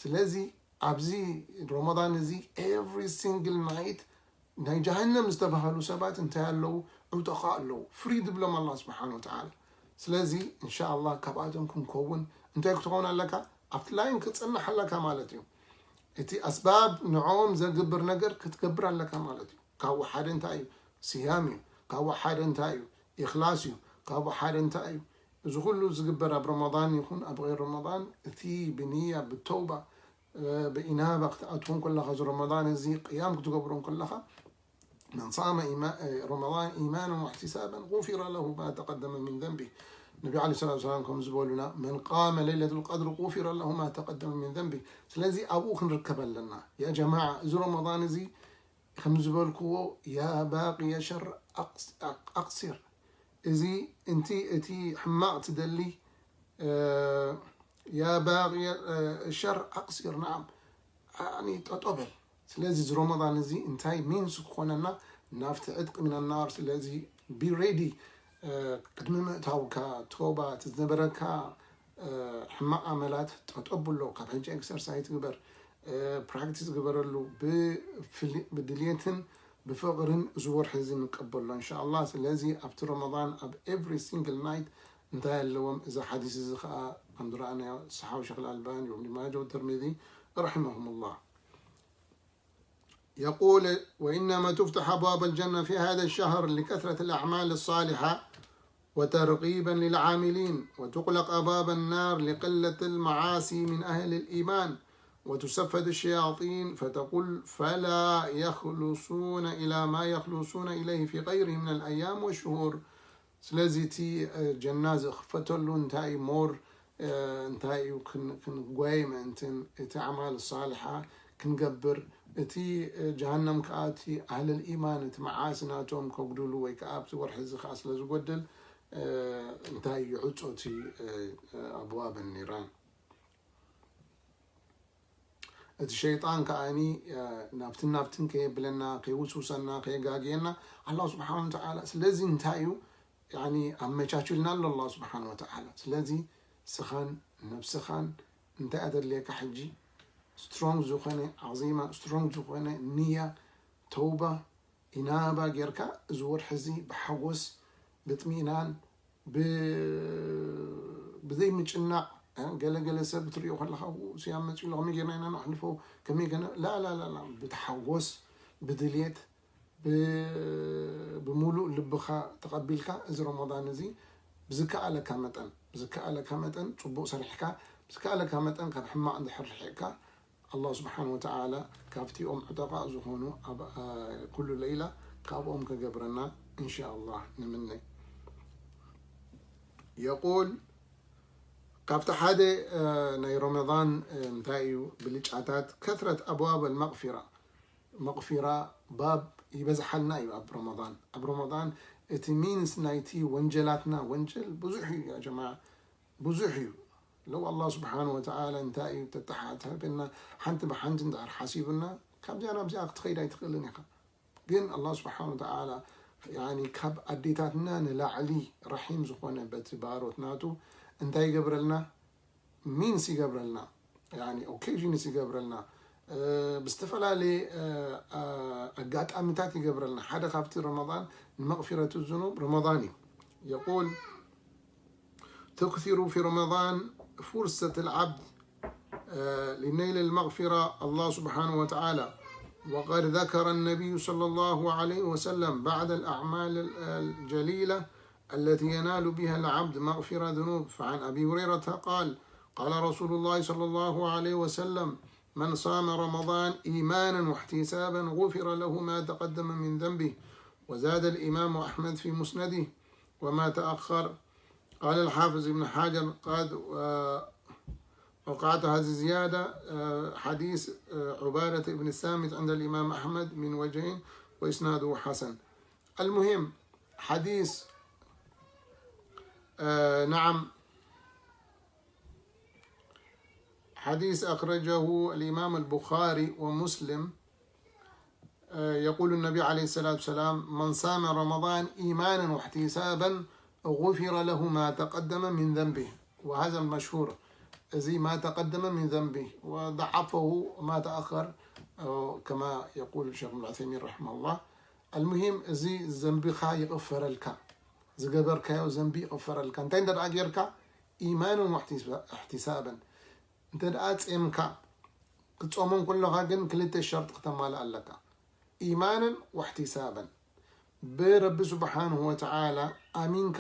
ስለዚ ኣብዚ ሮመዳን እዚ ኤቭሪ ሲንግል ናይት ናይ ጀሃነም ዝተባሃሉ ሰባት እንታይ ኣለዉ? ዕውጠኻ ኣለዉ። ፍሪ ዝብሎም ኣላህ ስብሓን ወተዓላ። ስለዚ እንሻ ኣላህ ካብኣቶም ክንከውን እንታይ ክትኸውን ኣለካ? ኣብቲ ላይን ክትፅናሕ ኣለካ ማለት እዩ። እቲ ኣስባብ ንዕኦም ዘግብር ነገር ክትገብር ኣለካ ማለት እዩ። ካብኡ ሓደ እንታይ እዩ? ስያም እዩ። ካብኡ ሓደ እንታይ እዩ? ኢኽላስ እዩ። ካብኡ ሓደ እንታይ እዩ? እዚ ኩሉ ዝግበር ኣብ ረመዳን ይኹን ኣብ غير ረመዳን እቲ ብንያ ብተውባ ብኢናባ ክትኣትዎ ከለኻ እዚ ረመዳን እዚ ቅያም ክትገብሮ ከለኻ من صام رمضان إيمانا واحتسابا غفر له ما تقدم من ذنبه ነቢ ዓለይሂ ሰላቱ ወሰላም ከም ዝበሉና፣ መን ቃመ ለይለቱል ቀድሪ ጉፊረ ለሁ ማ ተቀደመ ሚን ዘንቢ። ስለዚ ኣብኡ ክንርከብ ኣለና። ያ ጀማዓ፣ እዚ ረመዳን እዚ ከም ዝበልክዎ፣ ያ ባቅየ ሸር ኣቅስ-፣ ኣቅ-፣ ኣቅሲር። እዚ፣ እንቲ እቲ ሕማቕ ትደሊ፣ እ፣ ያ ባቅየ፣ እ፣ ሸር ኣቅሲር፣ ነዓም፣ ኣኒ ጠጦ በል። ስለዚ እዚ ረመዳን እዚ እንታይ ሚንስ ክኾነና ናብቲ ዕጥቂ ሚነናር። ስለዚ ቢ ሬዲ፣ እ፣ ቅድሚ ምእታውካ፣ ቶባ፣ እቲ ዝነበረካ፣ እ፣ ሕማቕ ኣመላት ጠጠው ብሎ። ካብ ሕጂ ኤክሰርሳይዝ ግበር፣ እ፣ ፕራክቲስ ግበረሉ። ብፍሊ-፣ ብድልየትን ብፍቕርን እዚ ወርሒ እዚ ንቀበሎ እንሻኣላህ። ስለዚ ኣብቲ ረመዳን ኣብ ኤቭሪ ሲንግል ናይት እንታይ ኣለዎም? እዚ ሓዲስ እዚ ኸዓ ከም ዝረኣናዮ ሰሓው ሸኽ ኣልባኒ ወብኒ ማጀ ወትርሚዚ ረሒመሁሙላህ። يقول: وإنما تفتح أبواب الجنة في هذا الشهر لكثرة الأعمال الصالحة وترغيبا للعاملين، وتغلق أبواب النار لقلة المعاصي من أهل الإيمان، وتصفد الشياطين فتقل فلا يخلصون إلى ما يخلصون إليه في غيره من الأيام والشهور. ስለዚ እቲ፣ እ፣ ጀና ዝኽፈተሉ እንታይ እዩ? ሞር፣ እ፣ እንታይ እዩ? ክን-፣ ክንጓየ ምእንትን እቲ ኣዕማል ሳልሓ ክንገብር፣ እቲ፣ እ፣ ጀሃነም ከኣ እቲ ኣህለል ኢማን፣ እቲ መዓሲ ናቶም ከጉድሉ ወይ ከኣ ኣብቲ ወርሒ እዚ ከኣ ስለ ዝጎድል፣ እ፣ እንታይ እዩ? ዕጾ እቲ፣ እ፣ እ፣ ኣብዋብ ኒራን። እቲ ሸይጣን ከኣኒ፣ እ፣ ናብትን ናብትን ከየብለና፣ ከይውስውሰና፣ ከየጋግየና፣ ኣላህ ስብሓን ወተዓላ ስለዚ እንታይ እዩ፣ ያኒ፣ ኣመቻችልና ኣሎ ኣላህ ስብሓን ወተዓላ። ስለዚ ስኻን ነብስኻን እንታይ ኣደልየካ ሕጂ? ስትሮንግ ዝኾነ ዓዚማ፣ ስትሮንግ ዝኾነ ንያ፣ ተውባ፣ ኢናባ ጌርካ፣ እዚ ወርሒ እዚ ብሓጎስ፣ ብጥሚእናን፣ ብ-፣ ብዘይምጭናቕ፣ እ፣ ገለ ገለ ሰብ ትሪኦ ከለኻ፣ "ው፣ ስያም መፂኡ ኣሎ፣ ከመይ ጌርና ኢና ነሕልፎ? ከመይ ገና?" ላ፣ ላ፣ ላ፣ ላ፣ ብተሓጎስ፣ ብድልየት፣ ብ-፣ ብምሉእ ልብኻ ተቐቢልካ፣ እዚ ረመዳን እዚ ብዝከኣለካ መጠን፣ ብዝከኣለካ መጠን ፅቡቕ ሰሪሕካ፣ ብዝከኣለካ መጠን ካብ ሕማቕ እንድሕር ርሒቕካ፣ ኣላህ ስብሓን ወተዓላ ካብቲኦም ዕጠቓእ ዝኾኑ ኣብ፣ አ፣ ኩሉ ለይላ ካብኦም ከገብረና እንሻኣላህ ንምነ። የቁል፣ ካብቲ ሓደ፣ አ፣ ናይ ረመዳን፣ አ፣ እንታይ እዩ ብልጫታት? ከትረት ኣብዋብ ኣልመቕፊራ። መቕፊራ ባብ ይበዝሓልና እዩ ኣብ ረመዳን። ኣብ ረመዳን እቲ ሚንስ ናይቲ ወንጀላትና፣ ወንጀል ብዙሕ እዩ ያ ጀማዓ፣ ብዙሕ እዩ። ለው ኣላህ ስብሓን ወተዓላ እንታይ እዩ ተተሓታተና፣ ሓንቲ ብሓንቲ እንድሕር ሓሲቡና፣ ካብዚኣ ናብዚኣ ክትኸይድ ኣይትኽእልን ኢኻ። ግን ኣላህ ስብሓን ወተዓላ፣ ያኒ፣ ካብ ኣዴታትና ንላዕሊ ረሒም ዝኾነ በቲ ባሮት ናቱ እንታይ ይገብረልና? ሚንስ ይገብረልና፣ ያኒ፣ ኦኬዥንስ ይገብረልና፣ እ፣ ብዝተፈላለየ፣ እ፣ እ፣ ኣጋጣሚታት ይገብረልና። ሓደ ካብቲ ረመዳን ንመቕፊረቱ ዝኑብ ረመዳን እዩ። የቁል፣ تكثر في رمضان فرصة العبد، آه، لنيل المغفرة الله سبحانه وتعالى. وقد ذكر النبي صلى الله عليه وسلم بعض الأعمال الجليلة التي ينال بها العبد مغفرة ذنوب. فعن أبي هريرة قال: قال رسول الله صلى الله عليه وسلم: من صام رمضان إيمانا واحتسابا غفر له ما تقدم من ذنبه. وزاد الإمام أحمد في مسنده: وما تأخر. قال الحافظ ابن حجر: قد، آه، وقعت هذه الزيادة، آه، حديث، آه، عبادة بن الصامت عند الإمام أحمد من وجهين وإسناده حسن. المهم، حديث، آه، نعم، حديث أخرجه الإمام البخاري ومسلم. آه، يقول النبي عليه الصلاة والسلام: من صام رمضان إيمانا واحتسابا غفر له ما تقدم من ذنبه. وهذا المشهور، እዚ ما تقدم من ذنبه، وضعفه ما تأخر، آه، كما يقول الشيخ ابن عثيمين رحمه الله. المهم، እዚ ዘንብኻ ይቕፈረልካ፣ ዝገበርካዮ ዘንቢ ይቕፈረልካ። እንታይ እንተ ደኣ ጌርካ? إيمانا واحتسابا. እንተ ደኣ ጼምካ፣ ክትጾሞም ከለኻ ግን ክልተ ሸርጢ ክተማልእ ኣለካ። إيمانا واحتسابا። ብረቢ ስብሓንሁ ወተዓላ ኣሚንካ፣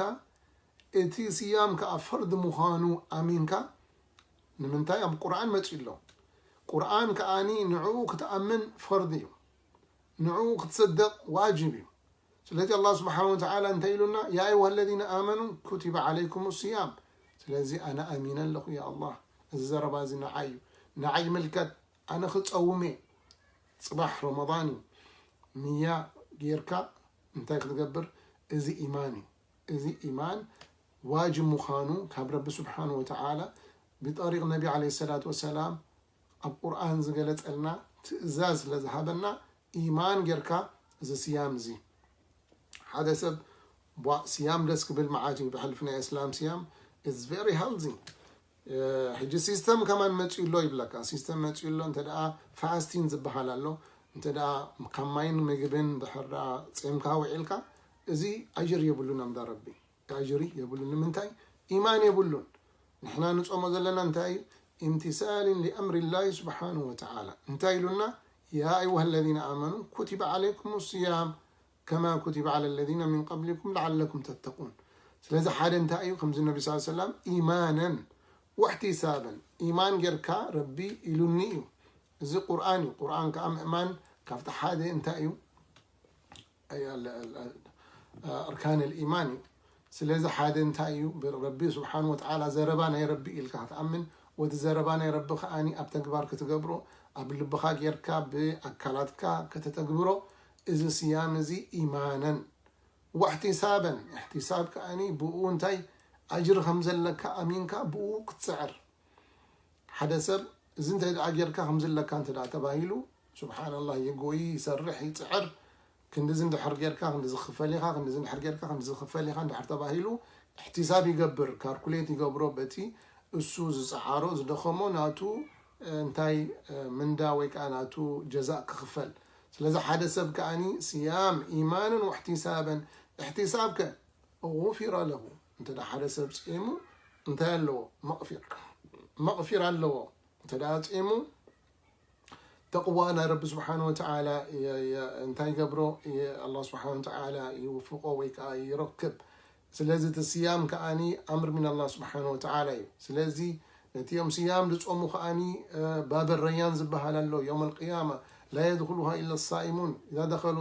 እቲ ስያም ከኣ ፈርድ ምዃኑ ኣሚንካ። ንምንታይ? ኣብ ቁርኣን መጺኡ ኣሎ። ቁርኣን ከኣኒ ንዕኡ ክትኣምን ፈርድ እዩ። ንዕኡ ክትስድቕ ዋጅብ እዩ። ስለዚ ኣላህ ስብሓን ወተዓላ እንታይ ኢሉና? ያ ኣዩሃ ለዚነ ኣመኑ ኩቲበ ዓለይኩም ስያም። ስለዚ ኣነ ኣሚነ ኣለኹ፣ ያ ኣላህ፣ እዚ ዘረባ እዚ ንዓይ እዩ፣ ንዓይ ይምልከት፣ ኣነ ክጸውም እየ። ጽባሕ ረመዳን እዩ። ንያ ጌርካ እንታይ ክትገብር? እዚ ኢማን እዩ። እዚ ኢማን ዋጅብ ምዃኑ ካብ ረቢ ስብሓን ወተዓላ ብጠሪቕ ነቢ ዓለይሂ ሰላቱ ወሰላም ኣብ ቁርኣን ዝገለጸልና ትእዛዝ ስለ ዝሃበና፣ ኢማን ጌርካ እዚ ስያም እዚ። ሓደ ሰብ፣ ቧ፣ ስያም ደስ ክብል መዓት እዩ፣ ብሕልፊ ናይ እስላም ስያም፣ it's very healthy። ሕጂ ሲስተም ከማን መፅኡ ኣሎ ይብለካ። ሲስተም መፅኡ ኣሎ፣ እንተ ደኣ ፋስቲን ዝበሃል ኣሎ፣ እንተ ደኣ ካብ ማይን ምግብን ድሕር ደኣ ጼምካ ውዒልካ፣ እዚ ኣጅር የብሉን ኣምዳ ረቢ። ኣጅሪ የብሉን። ንምንታይ? ኢማን የብሉን። ንሕና ንጾሞ ዘለና እንታይ እዩ? ኢምቲሳልን ሊኣምሪ ላሂ ስብሓንሁ ወተዓላ። እንታይ ኢሉና? ያ ኣዩሃ ለዚነ ኣመኑ ኩቲበ ዓለይኩም ስያም ከማ ኩቲበ ዓላ ለዚነ ሚን ቀብሊኩም ለዓለኩም ተተቁን። ስለዚ ሓደ እንታይ እዩ? ከምዚ ነቢ ስ ሰላም ኢማነን ወሕቲሳበን፣ ኢማን ጌርካ ረቢ ኢሉኒ እዩ። እዚ ቁርኣን እዩ። ቁርኣን ከዓ ምእማን ካብቲ ሓደ እንታይ እዩ? ኣርካን ልኢማን እዩ። ስለዚ ሓደ እንታይ እዩ? ረቢ ስብሓን ወተዓላ ዘረባ ናይ ረቢ ኢልካ ክትኣምን፣ ወቲ ዘረባ ናይ ረቢ ከኣኒ ኣብ ተግባር ክትገብሮ፣ ኣብ ልብኻ ጌርካ ብኣካላትካ ከተተግብሮ፣ እዚ ስያም እዚ ኢማነን ወሕቲሳበን፣ እሕቲሳብ ከኣኒ ብኡ እንታይ ኣጅሪ ከም ዘለካ ኣሚንካ ብኡ ክትፅዕር። ሓደ ሰብ እዚ እንተ ደኣ ጌርካ ከምዚ ኣለካ እንተ ደኣ ተባሂሉ፣ ስብሓንላህ፣ ይጎይ፣ ይሰርሕ፣ ይፅዕር፣ ክንድዚ እንድሕር ጌርካ ክንድዚ ክፈል ኢኻ፣ ክንድዚ እንድሕር ጌርካ ክንድዚ ክፈል ኢኻ እንድሕር ተባሂሉ፣ እሕቲሳብ ይገብር፣ ካልኩሌት ይገብሮ በቲ እሱ ዝፀዓሮ ዝደኸሞ ናቱ እንታይ ምንዳ ወይ ከዓ ናቱ ጀዛእ ክኽፈል። ስለዚ ሓደ ሰብ ከኣኒ ስያም ኢማንን ወሕቲሳበን፣ እሕቲሳብ ከ غفر له። እንተ ሓደ ሰብ ፂሙ እንታይ ኣለዎ? መቕፊር መቕፊር ኣለዎ። እንተ ፂሙ ተቕዋ ናይ ረቢ ስብሓን ወተዓላ እንታይ ይገብሮ? ኣላ ስብሓን ወተዓላ ይውፍቆ ወይ ከዓ ይረክብ። ስለዚ እቲ ስያም ከኣኒ ኣምር ምን ኣላ ስብሓን ወተዓላ እዩ። ስለዚ ነቲኦም ስያም ዝጾሙ ከኣኒ ባብ ረያን ዝበሃል ኣሎ። የውም ኣልቅያማ ላ የድኹሉሃ ኢላ ሳኢሙን፣ ኢዛ ደኸሉ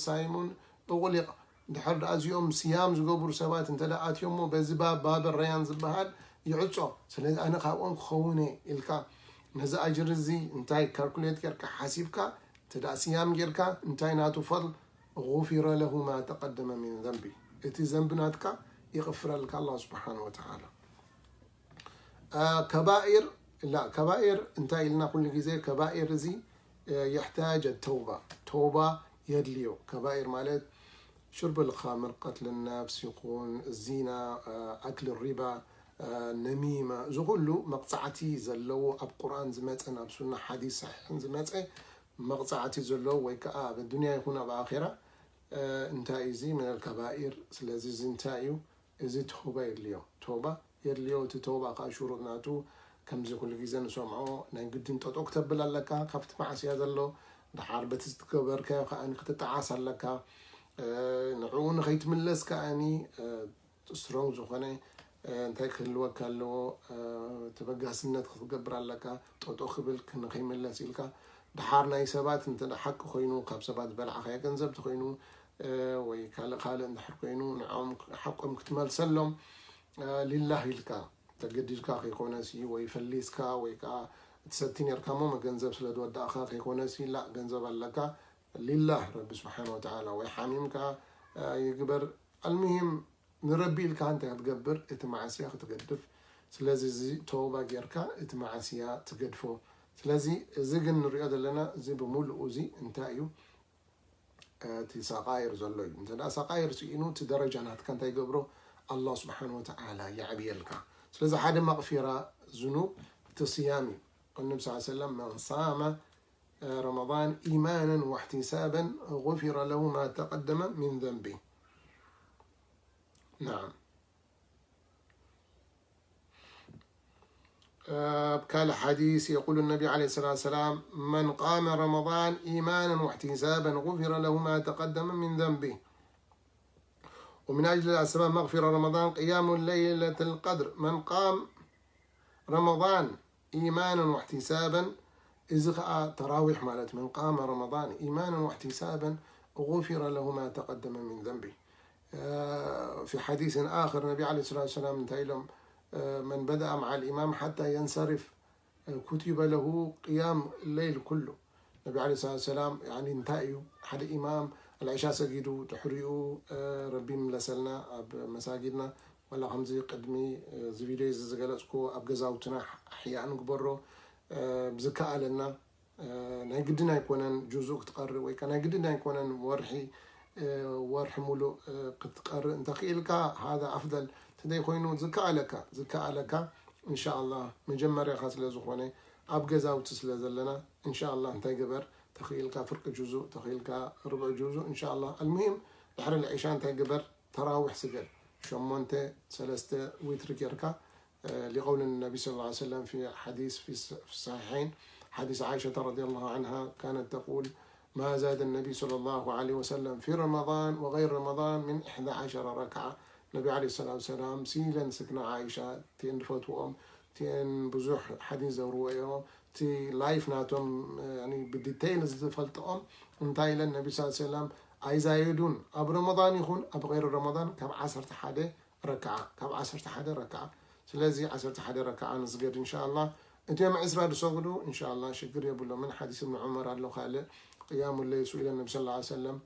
ሳኢሙን እቑሊቕ። ድሕር ደኣ እዚኦም ስያም ዝገብሩ ሰባት እንተ ደኣ ኣትዮሞ በዚ ባብ፣ ባብ ረያን ዝበሃል ይዕጾ። ስለዚ ኣነ ካብኦም ክኸውን እየ ኢልካ ነዚ ኣጅሪ እዚ እንታይ ካልኩሌት ጌርካ ሓሲብካ እንተ ደኣ ስያም ጌርካ እንታይ ናቱ ፈል غفر له ما تقدم من ذنبه፣ እቲ ዘንቢ ናትካ ይቕፍረልካ ኣላህ ስብሓን ወተዓላ። ከባኢር ላ ከባኢር እንታይ ኢልና ኩሉ ግዜ ከባኢር እዚ የሕታጅ ተውባ፣ ተውባ የድልዮ። ከባኢር ማለት ሽርብ ልኻምር፣ ቀትል ነፍስ ይኹን፣ ዚና፣ ኣክል ሪባ፣ ነሚማ፣ እዚ ኩሉ መቕፃዕቲ ዘለዎ ኣብ ቁርኣን ዝመፀን ኣብ ሱና ሓዲስ ሰሒሕን ዝመፀ መቕፃዕቲ ዘለዎ ወይ ከዓ ኣብ ዱንያ ይኹን ኣብ ኣኼራ እንታይ እዩ እዚ ምነል ከባኢር። ስለዚ እዚ እንታይ እዩ? እዚ ተውባ የድልዮ። ተውባ የድልዮ። እቲ ተውባ ከዓ ሽሩጥ ናቱ ከምዚ ኩሉ ግዜ ንሰምዖ ናይ ግድን ጠጠው ክተብል ኣለካ ካብቲ ማዕስያ ዘሎ። ደሓር በቲ ዝትገበርካዮ ከዓ ክትጠዓስ ኣለካ። ንዕኡ ንኸይትምለስ ከዓኒ ስትሮንግ ዝኾነ እንታይ ክህልወካ ኣለዎ? ተበጋስነት ክትገብር ኣለካ። ጠጦ ክብል ንኸይምለስ ኢልካ። ደሓር ናይ ሰባት እንተ ሓቂ ኮይኑ፣ ካብ ሰባት ዝበልዓኻዮ ገንዘብ ተኮይኑ ወይ ካልእ ካልእ እንድሕር ኮይኑ ንዕኦም ሓቆም ክትመልሰሎም ሊላህ ኢልካ፣ ተገዲድካ ከይኮነሲ ወይ ፈሊስካ ወይ ከዓ ትሰቲ ነርካ እሞ ገንዘብ ስለ ዝወዳእካ ከይኮነሲ ላ ገንዘብ ኣለካ ሊላህ ረቢ ስብሓን ወተዓላ ወይ ሓሚምካ ይግበር። ኣልሙሂም ንረቢ ኢልካ እንታይ ክትገብር እቲ ማዕስያ ክትገድፍ። ስለዚ እዚ ተውባ ጌርካ እቲ ማዕስያ ትገድፎ። ስለዚ እዚ ግን ንሪኦ ዘለና እዚ ብምሉኡ እዚ እንታይ እዩ እቲ ሰቃይር ዘሎ እዩ። እንተ ደኣ ሰቃይር ስኢኑ እቲ ደረጃ ናትካ እንታይ ይገብሮ? ኣላህ ስብሓን ወተዓላ የዕብየልካ። ስለዚ ሓደ መቕፊራ ዝኑብ እቲ ስያም እዩ። ቅኑብ ስ ሰለም መን ሳመ ረመዳን ኢማናን ወሕቲሳባን ጉፊረ ለሁ ማ ተቀደመ ሚን ዘንቢ። ናዓም። ኣብ ካልእ ሓዲስ የቁሉ ነቢ ዓለይሂ ሰላቱ ወሰላም መን ቃመ ረመዳን ኢማናን ወሕቲሳባን ጉፊረ ለሁ ማ ተቀደመ ሚን ዘንቢ። ومن أجل أسباب مغفرة رمضان قيام ليلة القدر من قام رمضان إيمانا واحتسابا. እዚ ኸዓ ተራዊሕ ማለት من قام رمضان إيمانا واحتسابا غفر له ما تقدم من ذنبه. في حديث آخر النبي عليه الصلاة والسلام እንታይ ኢሎም? من بدأ مع الإمام حتى ينصرف كتب له قيام الليل كله. ነቢ ዓለይሂ ሰላቱ ሰላም ያኒ እንታይ እዩ ሓደ ኢማም ኣልዕሻ ሰጊዱ ድሕሪኡ ረቢ ይምለሰልና ኣብ መሳጊድና ወላ ከምዚ ቅድሚ እዚ ቪድዮ እዚ ዝገለፅኩ ኣብ ገዛውትና ኣሕያ ንግበሮ ብዝከኣለና ናይ ግድን ኣይኮነን ጁዙእ ክትቀርእ ወይ ናይ ግድን ኣይኮነን ወርሒ ወርሒ ሙሉእ ክትቀርእ እንተኽኢልካ ሃዛ ኣፍደል እንተዘይኮይኑ ዝከኣለካ ዝከኣለካ እንሻኣላ መጀመርያኻ ስለ ዝኾነ ኣብ ገዛውቲ ስለ ዘለና እንሻኣላ እንታይ ግበር ተኽኢልካ ፍርቂ ጁዙእ ተኽኢልካ ርብዕ ጁዙእ እንሻኣላ ኣልሙሂም ድሕሪ ልዒሻ እንታይ ግበር ተራዊሕ ስገድ ሸሞንተ ሰለስተ ዊትሪ ጌርካ لقول النبي صلى الله عليه وسلم في حديث في الصحيحين حديث عائشة رضي الله عنها كانت تقول ما زاد النبي صلى الله عليه وسلم في رمضان وغير رمضان من إحدى عشر ركعة ነቢ عليه الصلاة والسلام ሲለን ስክና عائشة ቲን ድፈትዎም ቲን ብዙሕ حديث ዘውርዎ እዮም እቲ ላይፍ ናቶም ብዲቴይል ዝፈልጥኦም እንታይ ኢለን ነቢ صلى الله عليه وسلم ኣይዛየዱን ኣብ ረመضان ይኹን ኣብ غير رمضان ካብ ዓሰርተ ሓደ ረክዓ ካብ ዓሰርተ ሓደ ረክዓ ስለዚ ዓሰርተ ሓደ ረክዓ ንስገድ እንሻላ እቲኦም ዕስራ ዝሰግዱ እንሻላ ሽግር የብሎምን ሓዲስ እብን ዑመር ኣሎ ካልእ ቅያሙ ለይል ሱኢለ ነቢ ስ ሰለም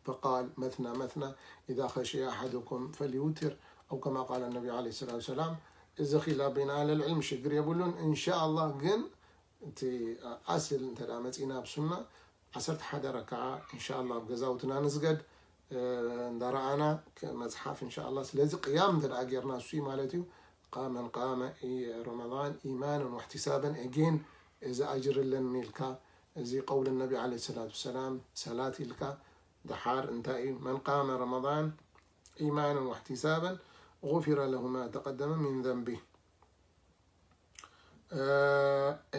فقال مثنى مثنى إذا خشي أحدكم فليوتر أو كما قال النبي عليه الصلاة والسلام እዚ ኺላ በይን ኣህል ልዕልም ሽግር የብሉን እንሻላ ግን እቲ ኣስል እንተ መፂና ኣብ ሱና ዓሰርተ ሓደ ረክዓ እንሻላ ኣብ ገዛውትና ንስገድ እንዳረኣና መፅሓፍ እንሻላ ስለዚ ቅያም እንተ ጌርና እሱ ማለት እዩ من قام رمضان إيمانا واحتسابا again እዚ ኣጅር ኣለኒ ኢልካ እዚ قول النبي عليه الصلاة والسلام ሰላት ኢልካ ደሓር እንታይ እዩ من قام رمضان إيمانا واحتسابا غفر له ما تقدم من ذنبه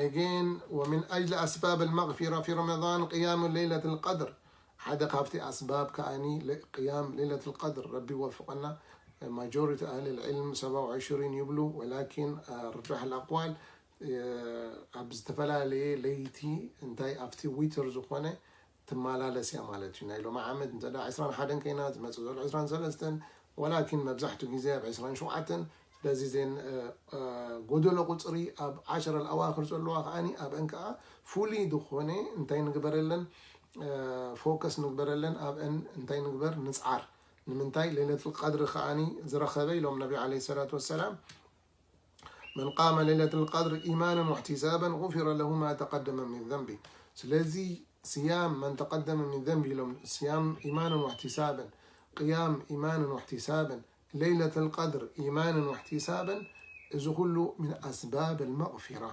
again ومن أجل أسباب المغفرة في رمضان قيام ليلة القدر ሓደ ካብቲ ኣስባብ ከኣኒ ቅያም ሌለት ልቀድር ረቢ ይወፍቀና ማጆሪቲ ኣህል ልዕልም ሰባ ወዕሽሪን ይብሉ ወላኪን ርጃሕ ልኣቅዋል ኣብ ዝተፈላለየ ለይቲ እንታይ ኣብቲ ዊትር ዝኾነ ትመላለስ እያ ማለት እዩ ናይ ሎሚ ዓመት እንተ ዕስራን ሓደን ከይና ዝመፅእ ዘሎ ዕስራን ሰለስተን ወላኪን መብዛሕትኡ ግዜ ኣብ ዕስራን ሸውዓተን ስለዚ ዜን ጎደሎ ቁፅሪ ኣብ ዓሸረ ኣዋክር ዘለዋ ከዓኒ ኣብአን ከዓ ፍሉይ ዝኾነ እንታይ ንግበረለን ፎከስ ንግበረለን ኣብአን እንታይ ንግበር ንፅዓር ንምንታይ ሌለት ቀድሪ ከዓኒ ዝረኸበ ኢሎም ነቢ ዓለይሂ ሰላቱ ወሰላም من قام ليلة القدر إيمانا واحتسابا غفر له ما تقدم من ذنبه ስለዚ صيام من تقدم من ذنبه ኢሎም صيام إيمانا واحتسابا قيام إيمانا واحتسابا ليلة القدر إيمانا واحتسابا እዚ ኩሉ من أسباب المغفرة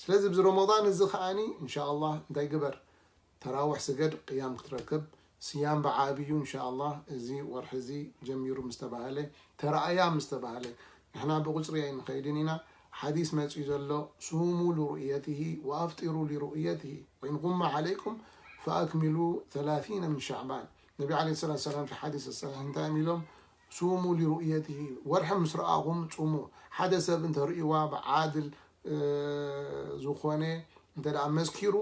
ስለዚ ኣብዚ ረመዳን እዚ ከዓኒ እንሻ ኣላህ እንታይ ግበር ተራውሕ ስገድ ቅያም ክትረክብ ስያም ብዓብዩ እንሻ ኣላህ እዚ ወርሒ እዚ ጀሚሩ ምስ ተባህለ ተረኣያ ምስ ተባህለ ንሕና ብቁፅሪ ኣይንኸይድን ኢና ሓዲስ መፅዩ ዘሎ ሱሙ ልሩእየትሂ ወኣፍጢሩ ሊሩእየትሂ ወኢን ጉመ ዓለይኩም ፈኣክሚሉ ثلاثين من شعبان ነቢ ዓለይሂ ሰላቱ ሰላም ፊ ሓዲስ ሰሒሕ እንታይ እዮም ኢሎም ሱሙ ሊሩእየትሂ ወርሒ ምስ ረኣኹም ፁሙ ሓደ ሰብ እንተርእይዋ ብዓድል ዝኾነ እንተ ደኣ መስኪሩ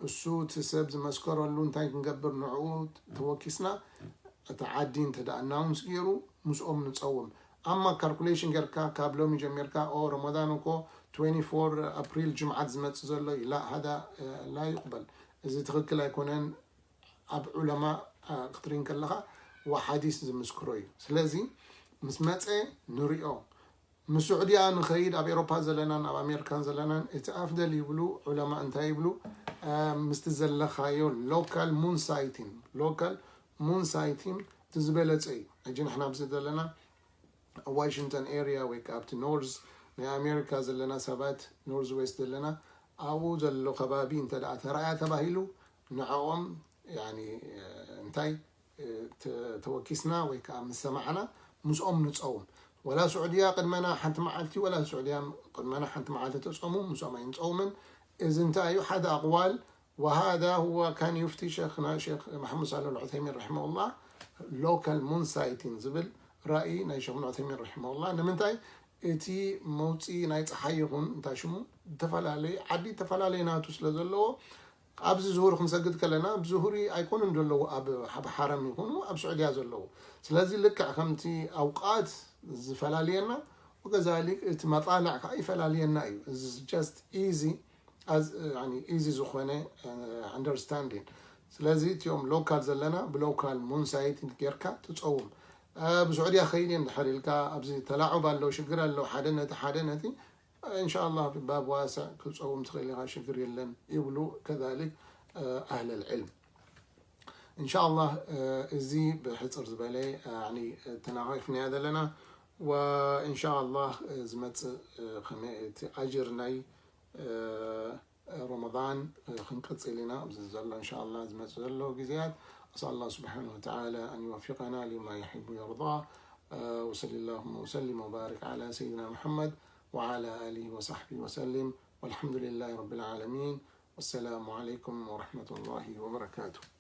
እሱ እቲ ሰብ ዝመስከረሉ እንታይ ክንገብር ንዕኡ ተወኪስና እቲ ዓዲ እንተ ደኣ ኣናውንስ ገይሩ ምስኦም ንፀውም ኣማ ካልኩሌሽን ጌርካ ካብ ሎሚ ጀሚርካ ኦ ረመዳን እኮ ትዌንቲ ፎር ኣፕሪል ጅምዓት ዝመፅእ ዘሎ እዩ ላ ሃዳ ላ ይቕበል እዚ ትኽክል ኣይኮነን ኣብ ዑለማ ክትርኢ ከለኻ ወሓዲስ ዝምስክሮ እዩ ስለዚ ምስ መፀ ንሪኦ ምስ ስዑድያ ንኸይድ ኣብ ኤሮፓ ዘለናን ኣብ ኣሜሪካን ዘለናን እቲ ኣፍደል ይብሉ ዑለማ እንታይ ይብሉ ምስቲ ዘለኻዮ local moon sighting local moon sighting እቲ ዝበለፀ እዩ ሕጂ ንሕና ኣብዚ ዘለና ኣብ ዋሽንግተን ኤሪያ ወይ ከዓ ኣብቲ ኖርዝ ናይ ኣሜሪካ ዘለና ሰባት ኖርዝ ዌስት ዘለና ኣብኡ ዘሎ ከባቢ እንተ ደኣ ተረኣያ ተባሂሉ ንዕኦም እንታይ ተወኪስና ወይ ከዓ ምስ ሰማዕና ምስኦም ንፀውም ወላ ስዑድያ ቅድመና ሓንቲ መዓልቲ ወላ ስዑድያ ቅድመና ሓንቲ መዓልቲ ተፀሙ ምስኦም ኣይንፀውምን እዚ እንታይ እዩ ሓደ ኣቕዋል وهذا هو كان يفتي شيخنا شيخ محمد صالح العثيمين رحمه الله local moon sighting ዝብል ራእይ ናይ ሸይኽ ዑሰይሚን رحمه الله ንምንታይ እቲ መውፅኢ ናይ ፀሓይ ይኹን እንታይ ሽሙ ዝተፈላለየ ዓዲ ዝተፈላለየ ናቱ ስለ ዘለዎ ኣብዚ ዙሁር ክንሰግድ ከለና ኣብ ዙሁሪ ኣይኮኑን ዘለዉ ኣብ ሓብ ሓረም ይኹኑ ኣብ ስዑድያ ዘለዉ። ስለዚ ልክዕ ከምቲ ኣውቃት ዝፈላልየና ወከዛሊክ እቲ መጣልዕ ከዓ ይፈላልየና እዩ። እዚ just easy as ኢዚ ዝኾነ understanding። ስለዚ እቲኦም ሎካል ዘለና ብሎካል ሙንሳይት ጌርካ ትፀውም። ብስዑድያ ከይድ እንድሕር ኢልካ ኣብዚ ተላዑብ ኣሎ ሽግር ኣሎ ሓደ ነቲ ሓደ ነቲ እንሻላ ባብ ዋስዕ ክትፀውም ትኽእል ኢኻ ሽግር የለን ይብሉ። ከዛሊክ ኣህለል ዕልም እንሻላ እዚ ብሕፅር ዝበለ ተናኺፍናያ ዘለና። ወእንሻላ ዝመፅእ ከመይ እቲ ኣጅር ናይ ረመዳን ክንቅፅል ኢና ኣብዚ ዘሎ እንሻላ ዝመፅእ ዘሎ ግዜያት። أسأل الله سبحانه وتعالى أن يوفقنا لما يحب ويرضى. وصل اللهم وسلم وبارك على سيدنا محمد وعلى آله وصحبه وسلم. والحمد لله رب العالمين. والسلام عليكم ورحمة الله وبركاته.